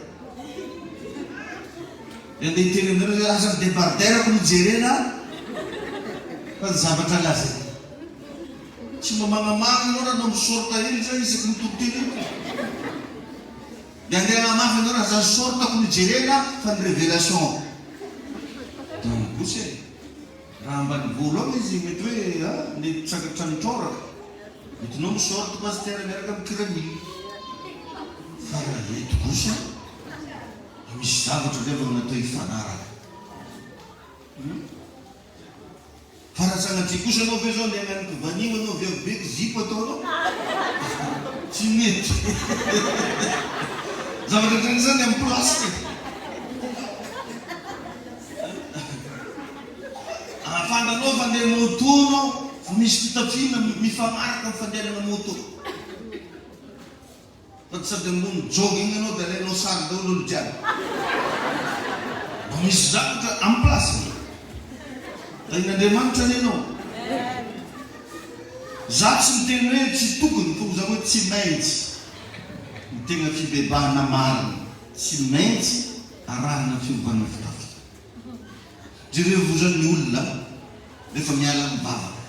Dia andeha hiteny aminareo zay aza ny debardeur-ko no jerena fa ny zavatra lazaiko. Tsy mba magnamarina anao raha anao mi-short hely zay isaky mitory teny eto. Dia andeha hanamafy anareo raha zany short-ko no jerena fa ny révélation. Donc kosa e. Raha ambanivolo ao izy mety hoe a mety tsakatra mitroraka. Mety nao mi-short pasitera miaraka amin'ny kiranil. Fa raha eto kosa misy zavatra ve vao natao hifanaraka. Hum. Fa raha sanatria kosa anao ve zao andeha hagnano kovanio anao avy avy be zipo ataonao? Tsy mety. Zavatra ohatran'izany amin'ny place e. Ahafantanao fa andeha moto anao fa misy fitafiana mifanaraka amin'ny fandehanana moto. Fa tsy sady ambony jogging ianao dia alainao sary daholo olo jiaby. Mba misy zavatra am place-ny. Tahin'Andriamanitra anie ianao. Za tsy miteny hoe tsy tokony fa ho za hoe tsy maintsy. Ny tegna fibebahana marina tsy maintsy arahana fiovana fitafy. Jerevo zany ny olona rehefa miala amin'ny vavaka.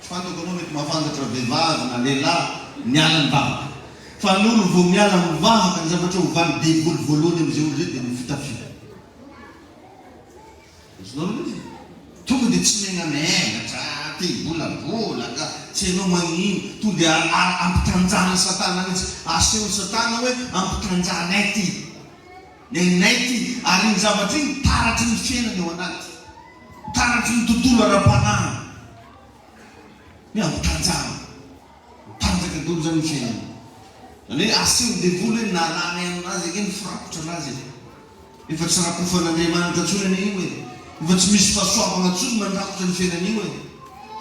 Tsy fantako anao mety mahafantatra vehivavy na lehilahy miala ny vavaka. Fa ny olo vao miala amin'ny vavaka ny zavatra ovan'ny devoly voalohany amin'izay olo izay dia ny fitafiana. Azonao ilay izy? Tonga dia tsy megnamenatra, te hibolabola ka tsy hainao magnino, tonga dia ampitanjahan'i satana mihitsy, asehon'i satana hoe ampitanjahanay ty. Nenay ity, ary iny zavatra iny taratry ny fiainana eo anaty, taratry ny tontolo ara-panahy, hoe ampitanjahana, mitanjaka daholo izany ny fiainana. Izany hoe asehon'ny devoly hoe nalanay aminazy ange ny firakotra anazy e. Efa tsy rakofan'Andriamanitra intsony anie io e. Efa tsy misy fahasoavana intsony mandrakotra ny fiainana io e.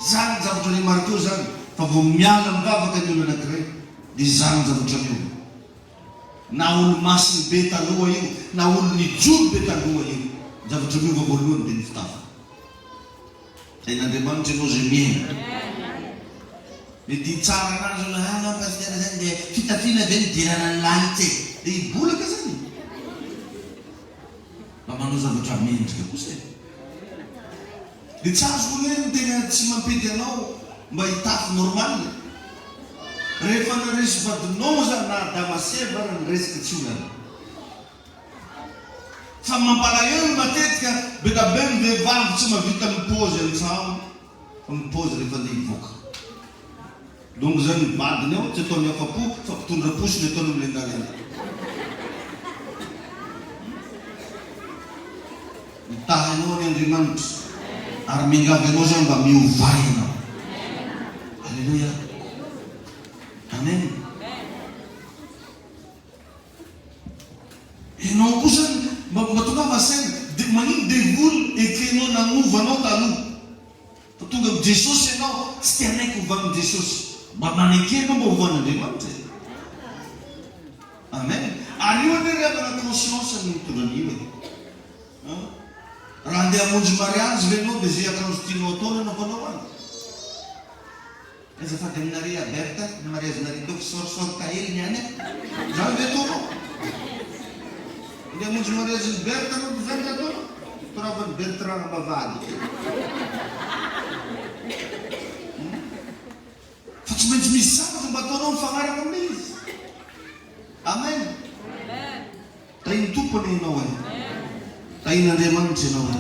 Izany ny zavatra remarqueo izany, fa vao miala mivavaka ny olona anankiray dia izany ny zavatra miova. Na olo-masiny be taloha io, na olo-nijoro be taloha io, ny zavatra miova voalohany dia ny fitafana. Hain'Andriamanitra ianao izay mihaino. Mety hitsara anazy hoe, ah non pasitera zany dia fitafiana ve nidirana ny lanitra e? Dia hibolaka zany e. Mba manao zavatra mendrika kosa e. Dia tsy azoko anie ny tena tsy mampety anao mba hitafy normal e. Rehefa naresy vadinao aza na Adama sy Eva ary niresaka tsy olana. Fa ny mampalahelo matetika be da be ny vehivavy tsy mahavita mi-pose an-trano fa mi-pose rehefa andeha hivoaka. Donc zany ny vadiny ao tsy ataony afa-po fa mpitondra posy ny ataony milendalenda. Mitahy anao anie Andriamanitra ary miangavy anao zaho mba miovà ianao. Aleloia. Amen. Ianao koa zany. asaina de magnino devoly ekenao nagnova anao taloha fa tonga am Jesosy ianao tsy te hanaiky hovan'i Jesosy mba maneke ianao mba hovan'Andriamanitra e. Amen ary io anie ry havana conscience no mitondra an'io e. An! Raha andeha hamonjy mariazy ve ianao dia izay akanjo tianao atao no anaovanao any? Azafady aminareo a Berthe, ny mariazinareo teo sort sort hely ny any a! Izany ve ataonao? Andeha hamonjy mariazin'i Berthe anao dia izany ve ataonao? Toravan'i Bertrand am-bavahady ity. Hum. Fa tsy maintsy misy zavatra mba ataonao mifanaraka amin'ilay izy. Amen. Tahin'ny Tompo anie ianao e. Tahin'Andriamanitra ianao e.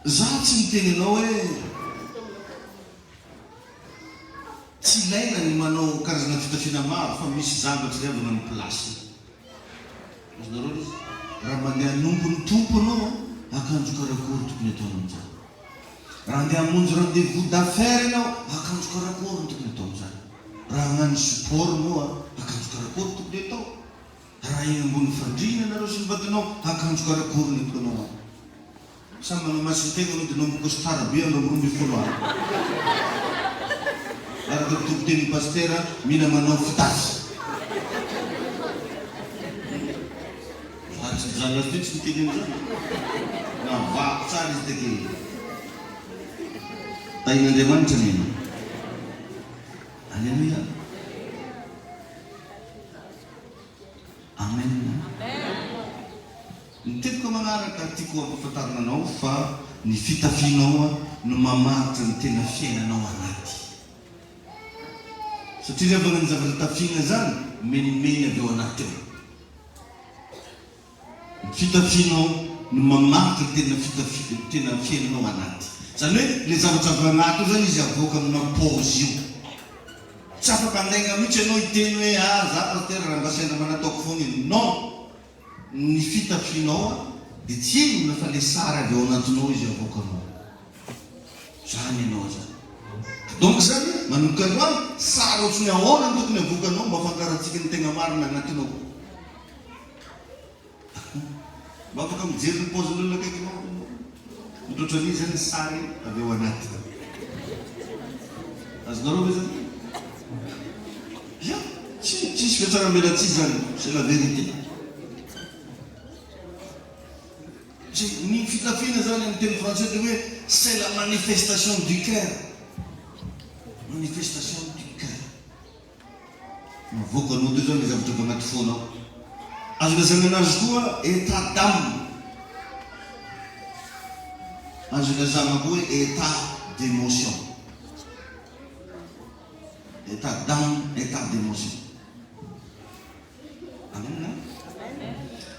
Za tsy miteny anao hoe tsy ilaina ny manao karazana fitafiana maro fa misy zavatra izay avy amin'ny place-ny. Azonareo ilay izy? Raha mandeha hanompo ny Tompo ianao, akanjo karakory tokony ataonao amin'izany? Raha andeha hamonjy rendez-vous d'affaires ianao, akanjo karakory no tokony atao amin'izany? Raha hagnano sport moa, akanjo karakory tokony atao? Raha eny ambony fandriana ianareo sy ny vadinao, akanjo karakory no ataonao any? Samy manao masin-tegna anao dia nanomboka costard be andro 12 alina. Araka ny toritenin'ny pasitera, mila manao fitafy. Za tsy mijanona aty tsy miteny an'izany. Navahako tsara izy take. Tahin'Andriamanitra anie ianao. Aleloia. Amen. Ny teboka manaraka tiako hampafantarina anao fa ny fitafianao no mamaritra ny tena fiainanao anaty. Satria ry havana ny zavatra tafiana izany menimeny avy ao anaty ao. Ny fitafianao no mamaritra ny tena fitafi tena fiainanao anaty. Izany hoe ilay zavatra avy anaty ao izany izy avoaka amina paozy io. Tsy afaka handainga mihitsy ianao hiteny hoe ah za pasitera raha mba sendra mba nataoko foana iny. Non! Ny fitafianao dia tsy inona fa ilay sary avy ao anatinao izy avoakanao. Zany ianao zany. Donc zany manomboka androany, sary ohatry ny ahoana no tokony avoakanao mba ahafantarantsika ny tegna marina agnatinao. Mba afaka mijery ny paozin'olona akaikinao ve ianao? Ohatra ohatran'io zany ny sary avy ao anaty. Azonareo ve zany? Ya, tsy tsisy fihatsarambelatsihy zany, c'est la vérité. Tsy, ny fitafiana zany amin'ny teny français dia hoe c'est la manifestation du cœur. Manifestation du cœur. Navoakanao teo zany le zavatra avy anaty fonao. Azo ilazana anazy koa état d'âme. Azo ilazana koa hoe état d'émotion. État d'âme, état d'émotion. Amen a.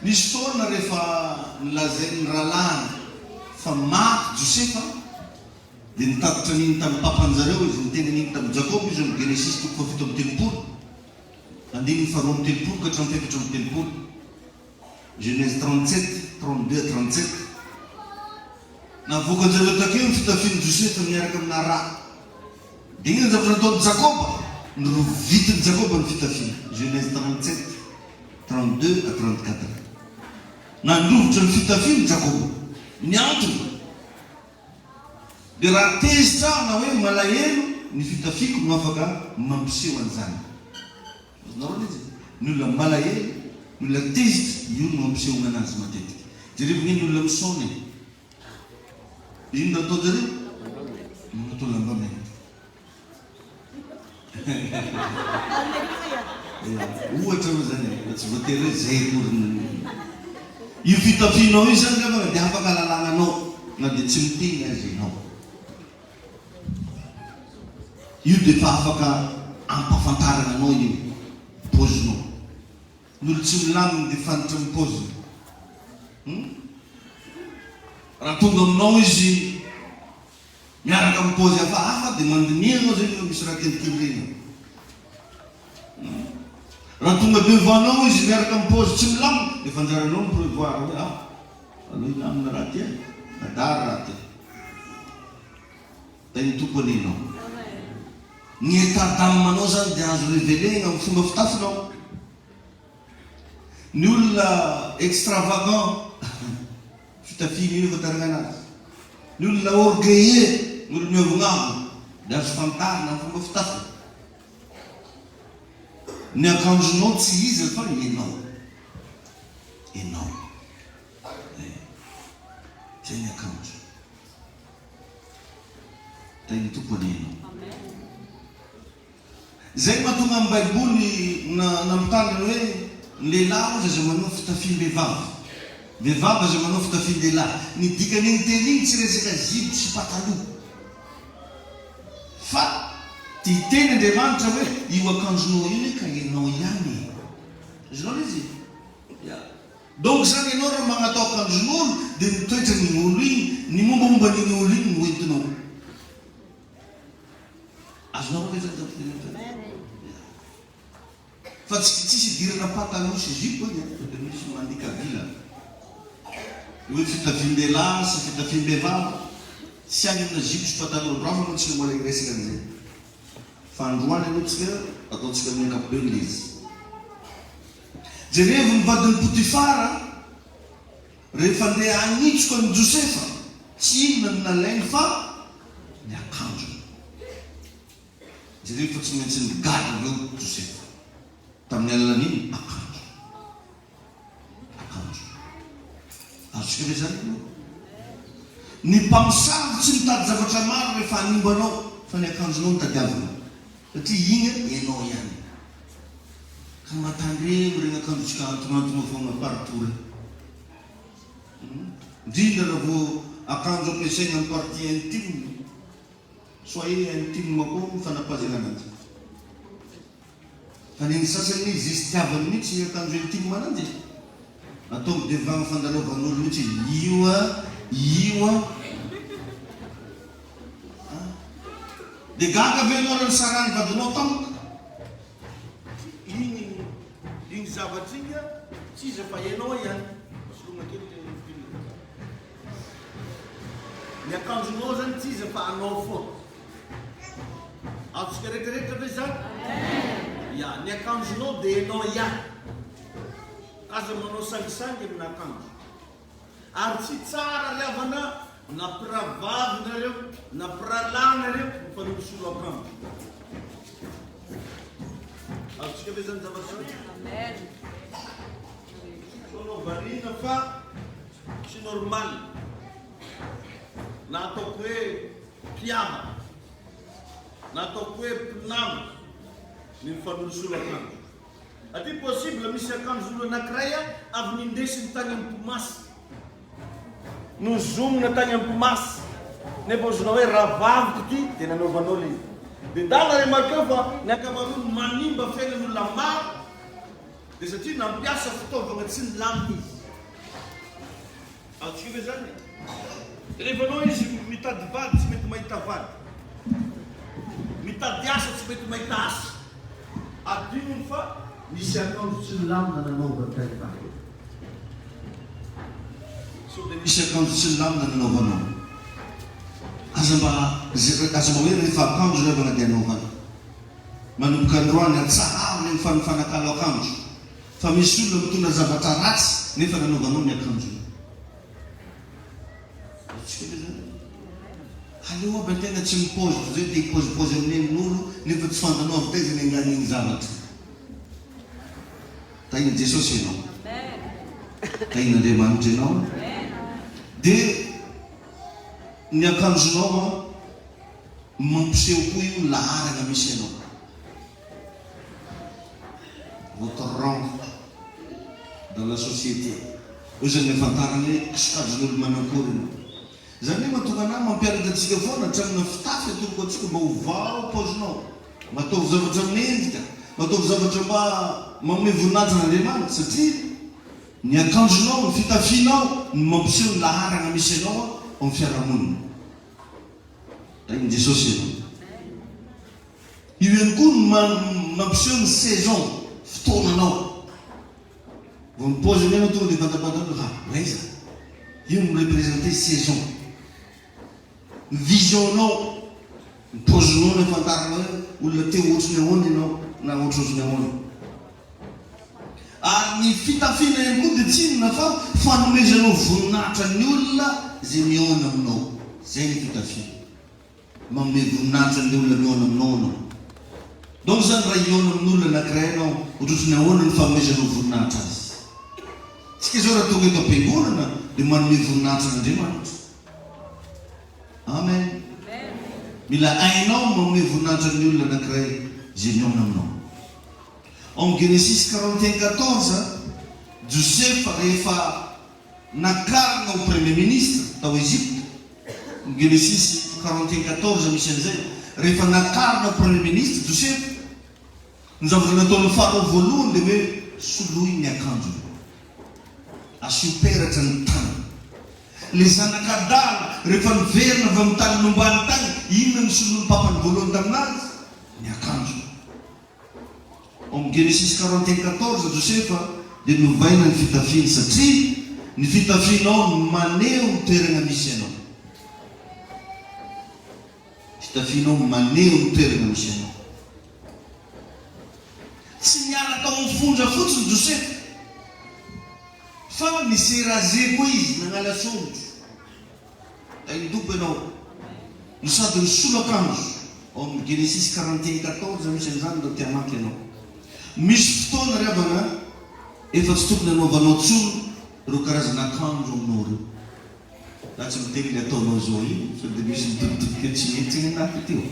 Nisy fotoana rehefa nolazain'ny rahalahiny fa maty Josefa, Dia nitatitra an'iny tamin'ny papan-jareo izy, niteny an'iny tamin'i Jakoba izy ao amin'ny Genesisy toko fahafito amby telopolo, andininy faharoa amby telopolo ka hatramin'ny fahefatra amby telopolo, Genèse 37, 32 à 37. Navoakan-jareo takeo ny fitafian'i Josefa miaraka amina rà. Dia inona ny zavatra nataon'i Jakoba? Norovitin'i Jakoba ny fitafiany, Genèse 37, 32 à 34. Nandrovitra ny fitafiany Jakoba. Ny antony? Dia raha tezitra aho na hoe malahelo, ny fitafiako no afaka mampiseho an'izany. Azonareo ilay izy e? Ny olona malahelo, ny olona tezitra, io no ampisehoana anazy matetika. Jerevo ange ny olona misaona e! Inona ataon-jareo? Manatao lamba mena. Ohatra moa zany e, fa tsy voatery hoe zay akory ny. Io fitafianao io zany angamba dia afaka alalana anao na dia tsy miteny aza ianao. Io dia efa afaka ampahafantarana anao io paozinao. Ny olo tsy milamina dia fantatry ny paoziny. Hum? Raha tonga aminao izy Miaraka amin'ny paozy hafahafa dia mandiniha anao zay rehefa misy raha kendrikendrena. Raha tonga devant anao izy miaraka amin'ny paozy tsy milamina dia efa anjaranao ny prevoir hoe ah aleo hilamina raha ty e, adara raha ty. Tahin'ny Tompo anie ianao. Ny état d'âme anao zany dia azo reveler-na amin'ny fomba fitafinao. Ny olona extravagant, fitafiany io ahafantarana anazy. Ny olona orgueilleux, ny olona miavonavona, dia azo fantarina amin'ny fomba fitafiny. Ny akanjonao tsy iza fa ianao. Ianao. Zay. Zay ny akanjo. Tahin'ny Tompo anie ianao. Izay no mahatonga ny Baiboly nampitandrina hoe ny lehilahy hozy aza manao fitafiam-behivavy, vehivavy aza manao fitafian-dehilahy. Ny dikan'iny teny iny tsy resaka zipo sy pataloha. Fa te hiteny Andriamanitra hoe io akanjonao io anie ka ianao ihany e. Azonao ilay izy? Ya. Donc zany ianao raha magnatao akanjon'olo dia ny toetran'igny olo igny, ny mombamomba an'igny olo igny no entinao. Azonareo ve zany zany fitenenana zany? Ya. Fa tsy tsisy idirana pataloha sy jupe anie fa dia misy mandika vilana. Hoe fitafiam-behilahy sy fitafiam-behivavy, tsy any amina jupe sy pataloha. Androany moa tsika mbola hiresaka an'izay. Fa androany aloha tsika ataontsika amin'ny ankapobeny ilay izy. Jerevo ny vadin'i Potifara rehefa andeha hanitsoka an'i Josefa, tsy inona no nalainy fa ny akanjony. Jereo fa tsy maintsy nigadra avy eo Josefa tamin'ny alalan'iny akanjo. Akanjo. Azontsika ve izany aloha? Ny mpamosavy tsy mitady zavatra maro rehefa hanimba anao fa ny akanjonao no tadiaviny. Satria iny ianao ihany. Ka mba tandremo ireny akanjontsika antognantogna foana partout ireny. Indrindra raha vao akanjo ampiasaina amin'ny partie intime. Soyez intime koa ny fanapazana ananjy. Fa ny an'ny sasany anie zestiavany mihitsy ny akanjo intime ananjy e. Ataony devant fandalovan'olo mihitsy io a, io a. Dia gaga ve ianao raha nisarahan'ny vadinao tampoka? Iny iny zavatra iny a, tsy iza fa ianao ihany. Soloina kely le fil. Ny akanjonao zany tsy iza fa anao foana. Azontsika rehetrarehetra ve izany? Ya, ny akanjonao dia ianao ihany. Aza manao sangisangy amina akanjo. Ary tsy tsara ry havana na mpirahavavy nareo na mpirahalahy nareo mifanolosolo akanjo. Azontsika ve izany zavatra izany? Amen. Sao anao variana fa Tsy normal na ataoko hoe mpihavana na ataoko hoe mpinamana ny mifanolosolo akanjo. Aty possible misy akanjon'olo anakiray avy nindesiny tany amin'ny mpimasy, nozomina tany amin'ny mpimasy nefa ozona hoe rahavaviko ity dia nanaovanao le izy. Dia ndana remarqueo fa ny ankamaroany manimba fiainan'olona maro dia satria nampiasa fitaovagna tsy nilamina izy. Azontsika ve zany e? Rehefa anao izy mitady vady tsy mety mahita vady, mitady asa tsy mety mahita asa, adinony fa nisy akanjo tsy nilamina nanaovany tany ambany. Sao dia misy akanjo tsy nilamina nanaovanao? Aza mba aza mba hoe rehefa akanjo ry havana dia anaovana. Manomboka androany, atsaharo ilay mifanifanakalo akanjo. Fa misy olona mitondra zavatra ratsy nefa nanaovanao ny akanjony. Azontsika ve zany? Aleo aby antegna tsy mipaozy toy zay te hipaozipaozy amin'ny nen'olo nefa tsy fantanao avy taiza niangan'igny zavatra. Tahin'i Jesosy ianao. Tahin'Andriamanitra ianao. Dia ny akanjonao an, mampiseho koa io ny laharana misy anao. Votre rang dans la société. Eo izany ny ahafantarana hoe sokajin'olo manankory ianao. Izany hoe mahatonga anah mampianatra antsika foana hatramina fitafy atoroko antsika mba ovao paozinao, mba ataovy zavatra mendrika, mba ataovy zavatra mba manome voninahitra an'Andriamanitra satria ny akanjonao, ny fitafianao no mampiseho ny laharana misy anao ao amin'ny fiarahamonina. Tahin'i Jesosy ianao. Io ihany koa no mampiseho ny saison, fotoananao. Vao mi-pause anie ianao tonga dia fantapantanao ha, aiza? Io no mi-representer saison. Ny vision-nao, ny paozinao no ahafantarana hoe olona te ohatry ny ahoana ianao na ohatrohatry ny ahoana. Ary ny fitafiana ihany koa dia tsy inona fa fanomezanao voninahitra ny olona izay mihaona aminao. Izay ny fitafiana. Manome voninahitra ny olona mihaona aminao anao. Donc izany raha hihaona amin'olona anankiray ianao, ohatrohatry ny ahoana ny fanomezanao voninahitra azy? Tsika izao raha tonga eto am-piangonana dia manome voninahitra an'Andriamanitra. Amen. Mila hainao ny manome voninahitra ny olona anankiray izay mihaona aminao. Ao amin'ny Genesisy 41 14, Josefa rehefa nakarina ho premier ministre tao Egypte, amin'ny Genesisy 41 14 misy an'izay, rehefa nakarina ho premier ministre Josefa, ny zavatra nataon'ny Farao voalohany dia hoe soloy ny akanjony. Asio peratra ny tanany. Ilay zanak'adala rehefa niverina avy amin'ny tany nombany tany, inona no soloin'ny papany voalohany tamin'azy? Ny akanjony. Ao amin'ny Genesisy 41 14, Josefa dia novaina ny fitafiany satria ny fitafianao no maneho ny toerana misy anao. Fitafianao maneho ny toerana misy anao. Tsy niala tao amin'ny fonja fotsiny Josefa fa ni-se-raser koa izy, nanala sondro. Tahin-tompo ianao. No sady nisolo akanjo. Ao amin'ny Genesisy 41 14 misy an'izany raha te hamaky ianao. Misy fotoana ry havana efa tsy tokony hanaovanao intsony ireo karazana akanjo aminao ireo. Za tsy miteny le ataonao zao io sao de misy mitoditodika tsy mety ny anaty aty ô.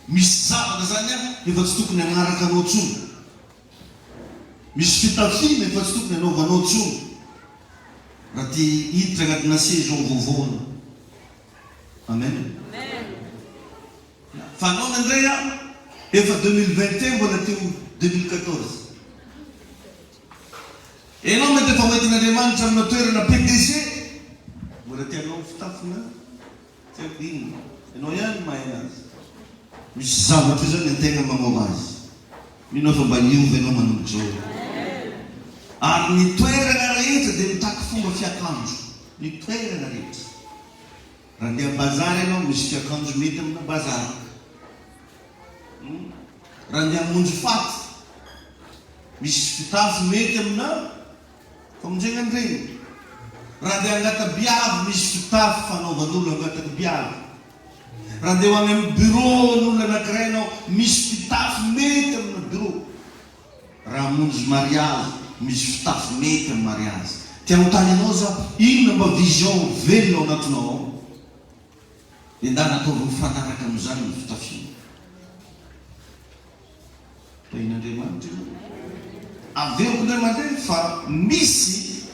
Misy zavatra zany an efa tsy tokony hanaraka anao tsony. Misy fitafiana efa tsy tokony hanaovanao tsony. Raha te hiditra agnatina saison vaovao anao. Amen. Fa anao nandray an efa 2021 mbola te ho 2014. Enao mety efa hoentin'Andriamanitra amina toerana PDG, mbola te hanao fitafina tsy haiko inona, enao ihany no mahay anazy. Misy zavatra io zany antegna magnova azy. Mino aho fa mba hiova enao manomboka izao e. Ary ny toerana rehetra dia mitaky fomba fiakanjo. Ny toerana rehetra. Raha andeha bazary enao, misy fiakanjo mety amina bazary. Raha andeha hamonjy faty, misy fitafy mety amina famonjena ny reny. Raha andeha hangata-biavy, misy fitafy fanaovan'olo hangataka-biavy. Raha andeha ho any amin'ny bureau an'olona anankiray ianao, misy fitafy mety amina bureau. Raha hamonjy mariazy, misy fitafy mety amin'ny mariazy. Te hanontany anao za, inona mba vision velona ao anatinao ao? Dia ndana ataovy mifanaraka amin'izany ny fitafiana. Tahian'Andriamanitra ianao. Averiko indray mandeha fa misy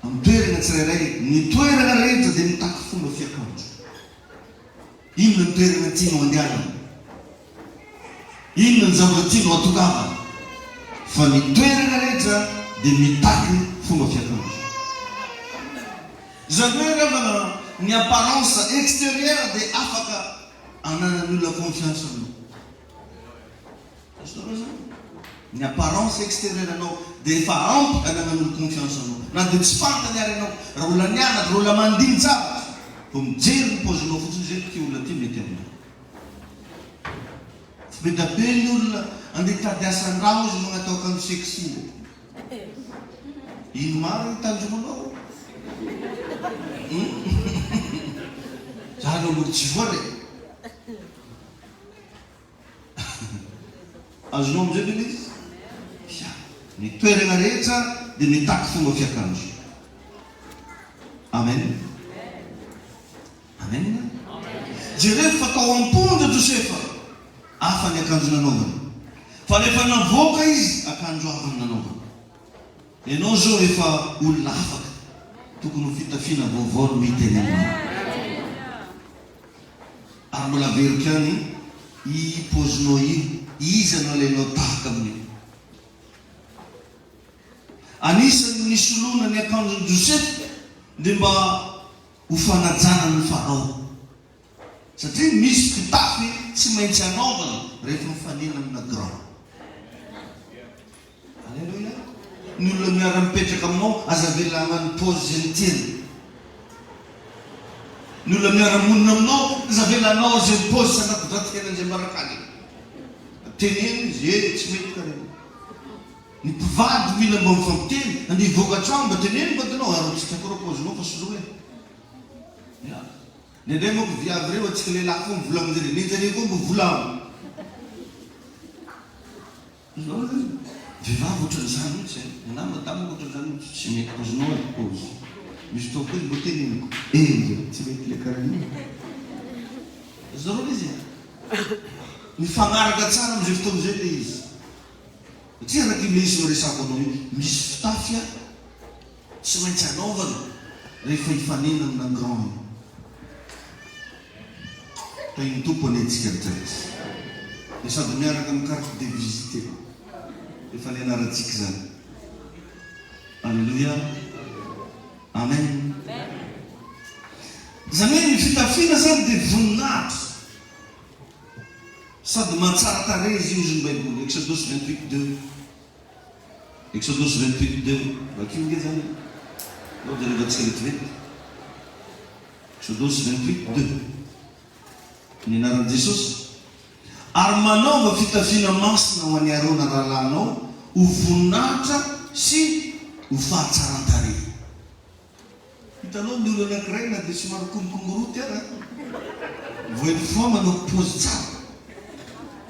amin'ny toerana tsirairay, ny toerana rehetra dia mitaky fomba fiakanjo. Inona ny toerana tianao andehanana? Inona ny zavatra tianao hatongavana? Fa ny toerana rehetra dia mitaky fomba fiakanjo. Izany hoe angamba ny apparence extérieure dia afaka ananan'ny olona confiance aminao. Azonareo izany? Ny apparence extérieure anao dia efa ampy ananan'olo confiance anao. Na dia tsy fantany ary ianao, raha olona nianatra, raha olona mandini-javatra, vao mijery ny paozinao fotsiny izy hoe ity olona ity mety aminao. Tsy be da be ny olona andeha hitady asa andramo izy magnatao akanjo sexy ndraiky. Ino marina ny tanjonao? Hum? Za aloha mbola tsy voa re. Azonao amin'izay ve ilay izy? Ya. Ny toerana rehetra dia mitaky fomba fiakanjo. Amen. Amen. Jereo fa tao am-ponja Josefa, hafa ny akanjo nanaovany. Fa rehefa navoaka izy, akanjo hafa no nanaovany. Ianao izao efa olona afaka, tokony ho fitafiana vaovao no hita eny aminao. Ary mbola averiko ihany i paozinao io, iza no alainao tahaka amin'io? Anisan'ny nisoloana ny akanjon'i Josefa dia mba ho fanajana an'i Farao. Satria misy fitafy tsy maintsy anaovana rehefa mifanena amina grand. Aleloia. Ny olona miara-mipetraka aminao, aza avela hagnano pause izay ny tiany. Ny olona miara-monina aminao, aza avela hanao izay pause sy handrapidraty fiainan'izay miaraka any. Teneno izy, eh tsy mety kare. Ny mpivady mila mba mifampiteny, andeha hivoaka an-trano mba teneno ny vadinao ary tsy tiako reo paozinao fa soloy e. Ya. Indraindray manko viavy reo antsika lehilahy koa mivolagna anjareo, nenjareo koa mivolagna. Azonao zany? Vehivavy ohatran'izany mihitsy e. Ny anah madama manko ohatran'izany mihitsy, tsy mety paozinao e, paozy. Misy fotoana koa izy mba teneniko, eny, tsy mety le karaha io. Azonareo le izy e? Mifagnaraka tsara amizay fotoana izay le izy. Satria araka io lesona resahako anao io, misy fitafy tsy maintsy anaovana rehefa hifanena amina grand io. Tahin'ny Tompo anie antsika retraretra. Dia sady miaraka amin'ny carte de visite e. Efa nianarantsika izany. Alléluia. Amen. Izany hoe ny fitafiana izany dia voninahitra. Sady mahatsara tarehy izy io hozy ny baiboly, Exodus 28 deux. Exodus 28 deux, vakio nge zany e. Aleo jerevantsika vetivety. Exodus 28 deux. Ny anaran'i Jesosy. Ary manaova fitafiana masina ho an'i Arona rahalahinao ho voninahitra sy ho fahatsaran-tarehy. Hitanao ny olona anankiray na dia somary kongokongoroty ara vao une fois manao pose tsara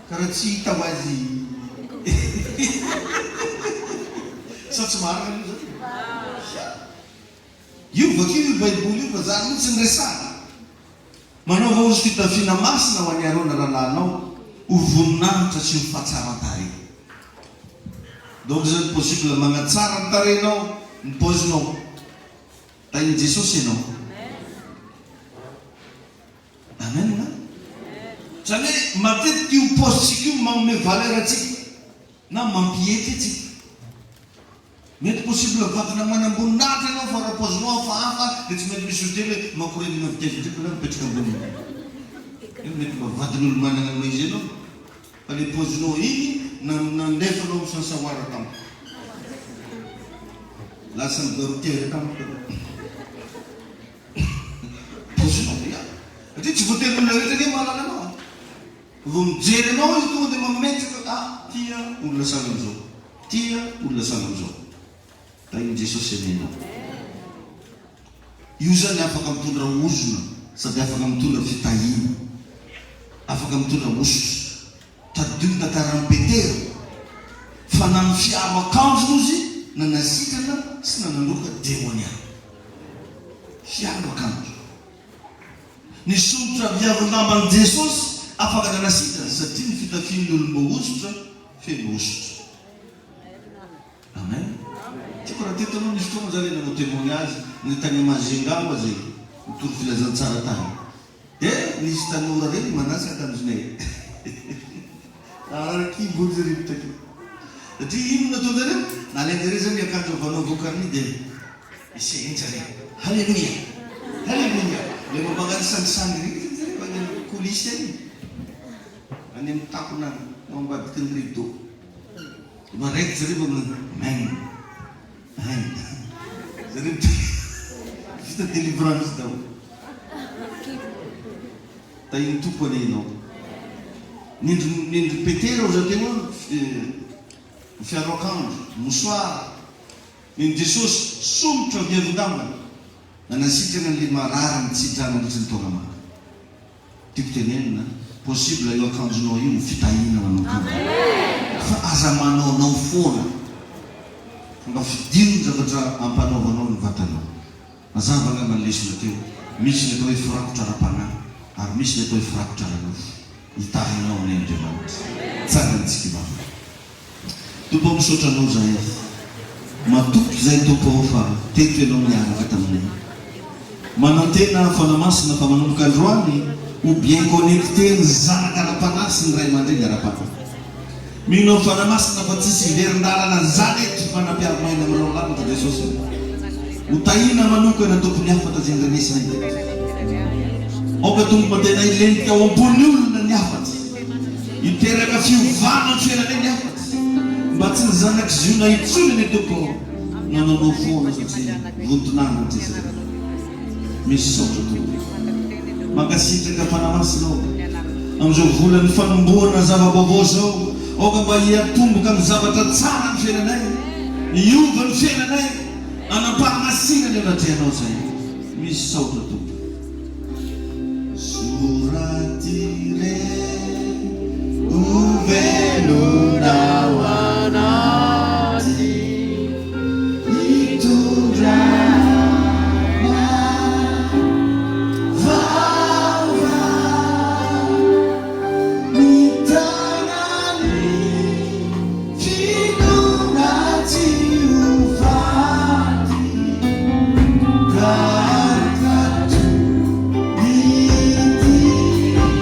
karaha tsy hita ho azy sa tsy marina aloha zany? Hia! Io vakio io baiboly io fa zany mihitsy ny resahana. Manaova ozy fitafiana masina ho an'i Arona rahalahinao ho voninahitra sy ho fahatsaran-tarehy. Donc zany possible magnatsara ny tarehinao ny paozinao. Tahin'i Jesosy ianao. Amen. Zany hoe matetika io paozintsika io manome valeur antsika na mampietry antsika. Mety possible vadina manamboninahitra ianao fa raha paozinao hafahafa dia tsy maintsy misy hotely hoe makorelina vitesse ndreko na mipetraka ambony eo. Mety mba vadin'olo manana ny maha izy anao. Fa le paozinao iny nandefa anao misansawara tampoka. Lasa nigarotiere tampoka anao. Paozinao ve ah? Satria tsy voatery olona rehetra anie mahalala anao ah. Vao mijery anao izy tonga dia mametraka ah tia olona sahala amin'izao. Tia olona sahala amin'izao. Tahin'i Jesosy anie ianao. Io zany afaka mitondra ozona sady afaka mitondra fitahiana. Afaka mitondra hosotra. Tadidio ny tantaran'i Petera fa na ny fiaro akanjony ozy nanasitrana sy nanandroaka demonia. Fiaro akanjo. Ny somotra miaron-damban'i Jesosy afaka nanasitrana satria ny fitafian'ny olom-boahosotra feno hosotra. Amen. Tiako raha teto anao nisy fotoana za le nanao témoignage ny tany Majunga aho aza e, nitory filazantsara tany. De nisy tanora reny manasa akanjonay. Narary kibo hoy zareo takeo. Satria inona nataonjareo? Nalainjareo zany ny akanjo avy anao vokariny de esehin-jareo. Haleloia! Haleloia! Le mba magnano sangisangy regny zany zareo any amin'ny coulisse any. Any amin'ny takona any, ao ambadiky ny rideau. Mba raikitra zareo vao manao amen amen zareo vita délivrance daholo. Tahin'ny Tompo anie ianao. Nendry nendry Petera oza teo an ny fiaro akanjo, mouchoir, nen'i Jesosy somotra miavon-dambany nanasitrana an'ilay marary nitsidra nandritry ny taona maro. Tiako tenenina, possible io akanjonao io ho fitahiana ho anao koa. Fa aza manaonao foana. Fa mba fidio ny zavatra ampanaovanao ny vatanao. Mazava angamba ny lesona teo, misy ny atao hoe firakotra ara-panahy ary misy ny atao hoe firakotra ara-nofo. Hitahy anao anie Andriamanitra. Tsara ny tsiky vavaka. Tompo ô misaotra anao zahay matoky izay Tompo ô fa teto ianao niaraka taminay manantena aho Fanahy Masina fa manomboka androany ho bien connecté ny zanaka ara-panahy sy ny ray aman-dreny ara-panahy mino aho Fanahy Masina fa tsisy hiverin-dalana zany eto manampiaro maina amin'ireo lanitra Jesosy ô ho tahiana manokana Tompo ny hafatra izay ndrenesinay teto aoka Tompo mba tena hilentika ao am-pon'ny olona ny hafatra Hiteraka fiovana amin'ny fiainanay ny hafatra. Mba tsy ny zanak'i Ziona intsony anie Tompo ô no hanaonao foana satria vonton'anatra izy ireo. Misaotra Tompo. Mankasitraka Fanahy Masina ô. Amin'izao volan'ny fanombohana zava-baovao izao. Aoka mba hiatomboka amin'ny zavatra tsara ny fiainanay, hiova ny fiainanay, hanam-pahamasinana eo anatrehanao izay. Misaotra Tompo. Soraty re ho velona ao anaty hitondrana vaovao mitana ny finoana tsy ho faty ka hankatò ny didinao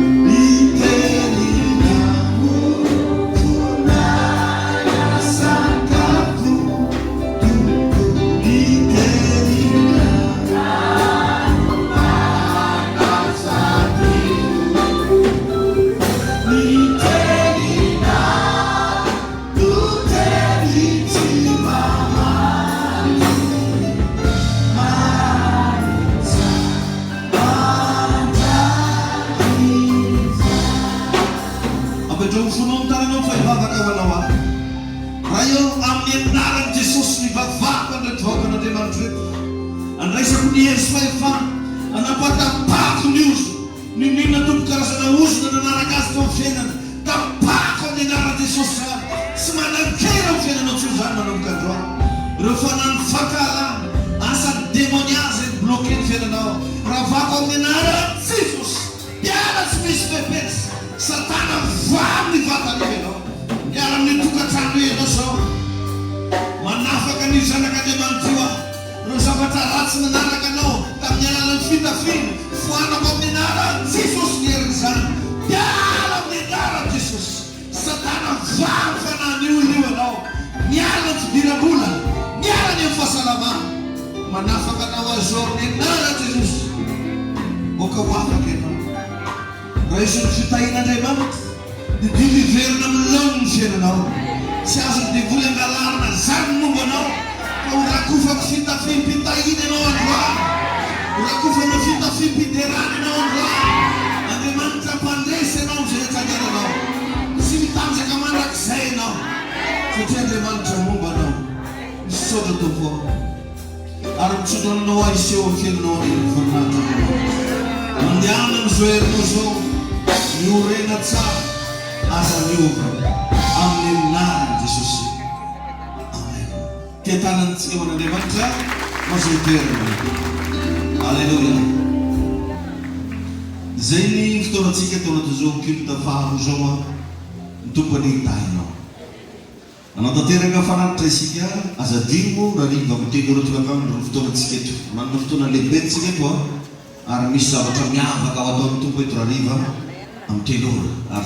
ny teninao mofonay sakafo Tompo ny teninao Apetraho ny fonao ny tananao fa hivavaka ho anao aho. Ray ô, amin'ny anaran'i Jesosy no ivavahako an'ireto vahoakan'Andriamanitra ireto. Andraisako ny hery sy fahefana, anampatapahako ny ozona, n'inon'inona tompo karazana ozona nanaraka azy teo amin'ny fiainana, tapahako amin'ny anaran'i Jesosy izany. Tsy manan-kery amin'ny fiainanao intsony izany manomboka androany. Ireo fanahin'ny fankahalana, asan'ny demonia izay ni-bloquer ny fiainanao, ravako amin'ny anaran'i Jesosy. Miala tsy misy fepetra. Satana mivaha amin'ny vatana io ianao. Miala amin'io tokantrano io ianao zao. Manafaka an'io zanak'Andriamanitra io aho. Ireo zavatra ratsy nanaraka anao tamin'ny alalan'ny fitafiana, foanako amin'ny anaran'i Jesosy ny herin'izany. Miala amin'ny anaran'i Jesosy. Satana mivaha amin'ny fanahin'io olona io ianao. Miala ny fidiram-bola. Miala ny amin'ny fahasalamana. Manafaka anao aho izao amin'ny anaran'i Jesosy. Aoka ho afaka ianao. Raiso ny fitahian'Andriamanitra. Didio hiverina amin'ny laoniny ny fiainanao. Tsy azon'ny devoly angalarina izany ny momba anao, fa ho rakofako fitafiam-pitahiana ianao androany. Ho rakofana fitafiam-piderana ianao androany. Andriamanitra mpandresy ianao amin'izay atsangananao. Tsy mitanjaka mandrakizay ianao, satria Andriamanitra momba anao. Misaotra Tompo ô. Ary mitsotra aminao aho hiseho amin'ny fiainanao anie ny voninahitr'Andriamanitra. Mandehana amin'izao herinao izao, miorena tsara, aza miova, amin'ny anaran'i Jesosy. Amen. Tia tanantsika ho an'Andriamanitra, mazoa toerana. Aleloia. Izay ny fotoanantsika tao anatin'izao culte faharoa izao an. Ny Tompo anie hitahy anao. Hanatanteraka fanatitra isika, aza adino moa rariva amin'ny telo ora tolakandro ny fotoanantsika eto. Manana fotoana lehibe tsika eto an, ary misy zavatra miavaka ho ataon'ny Tompo eto rariva amin'ny telo ora. Ary.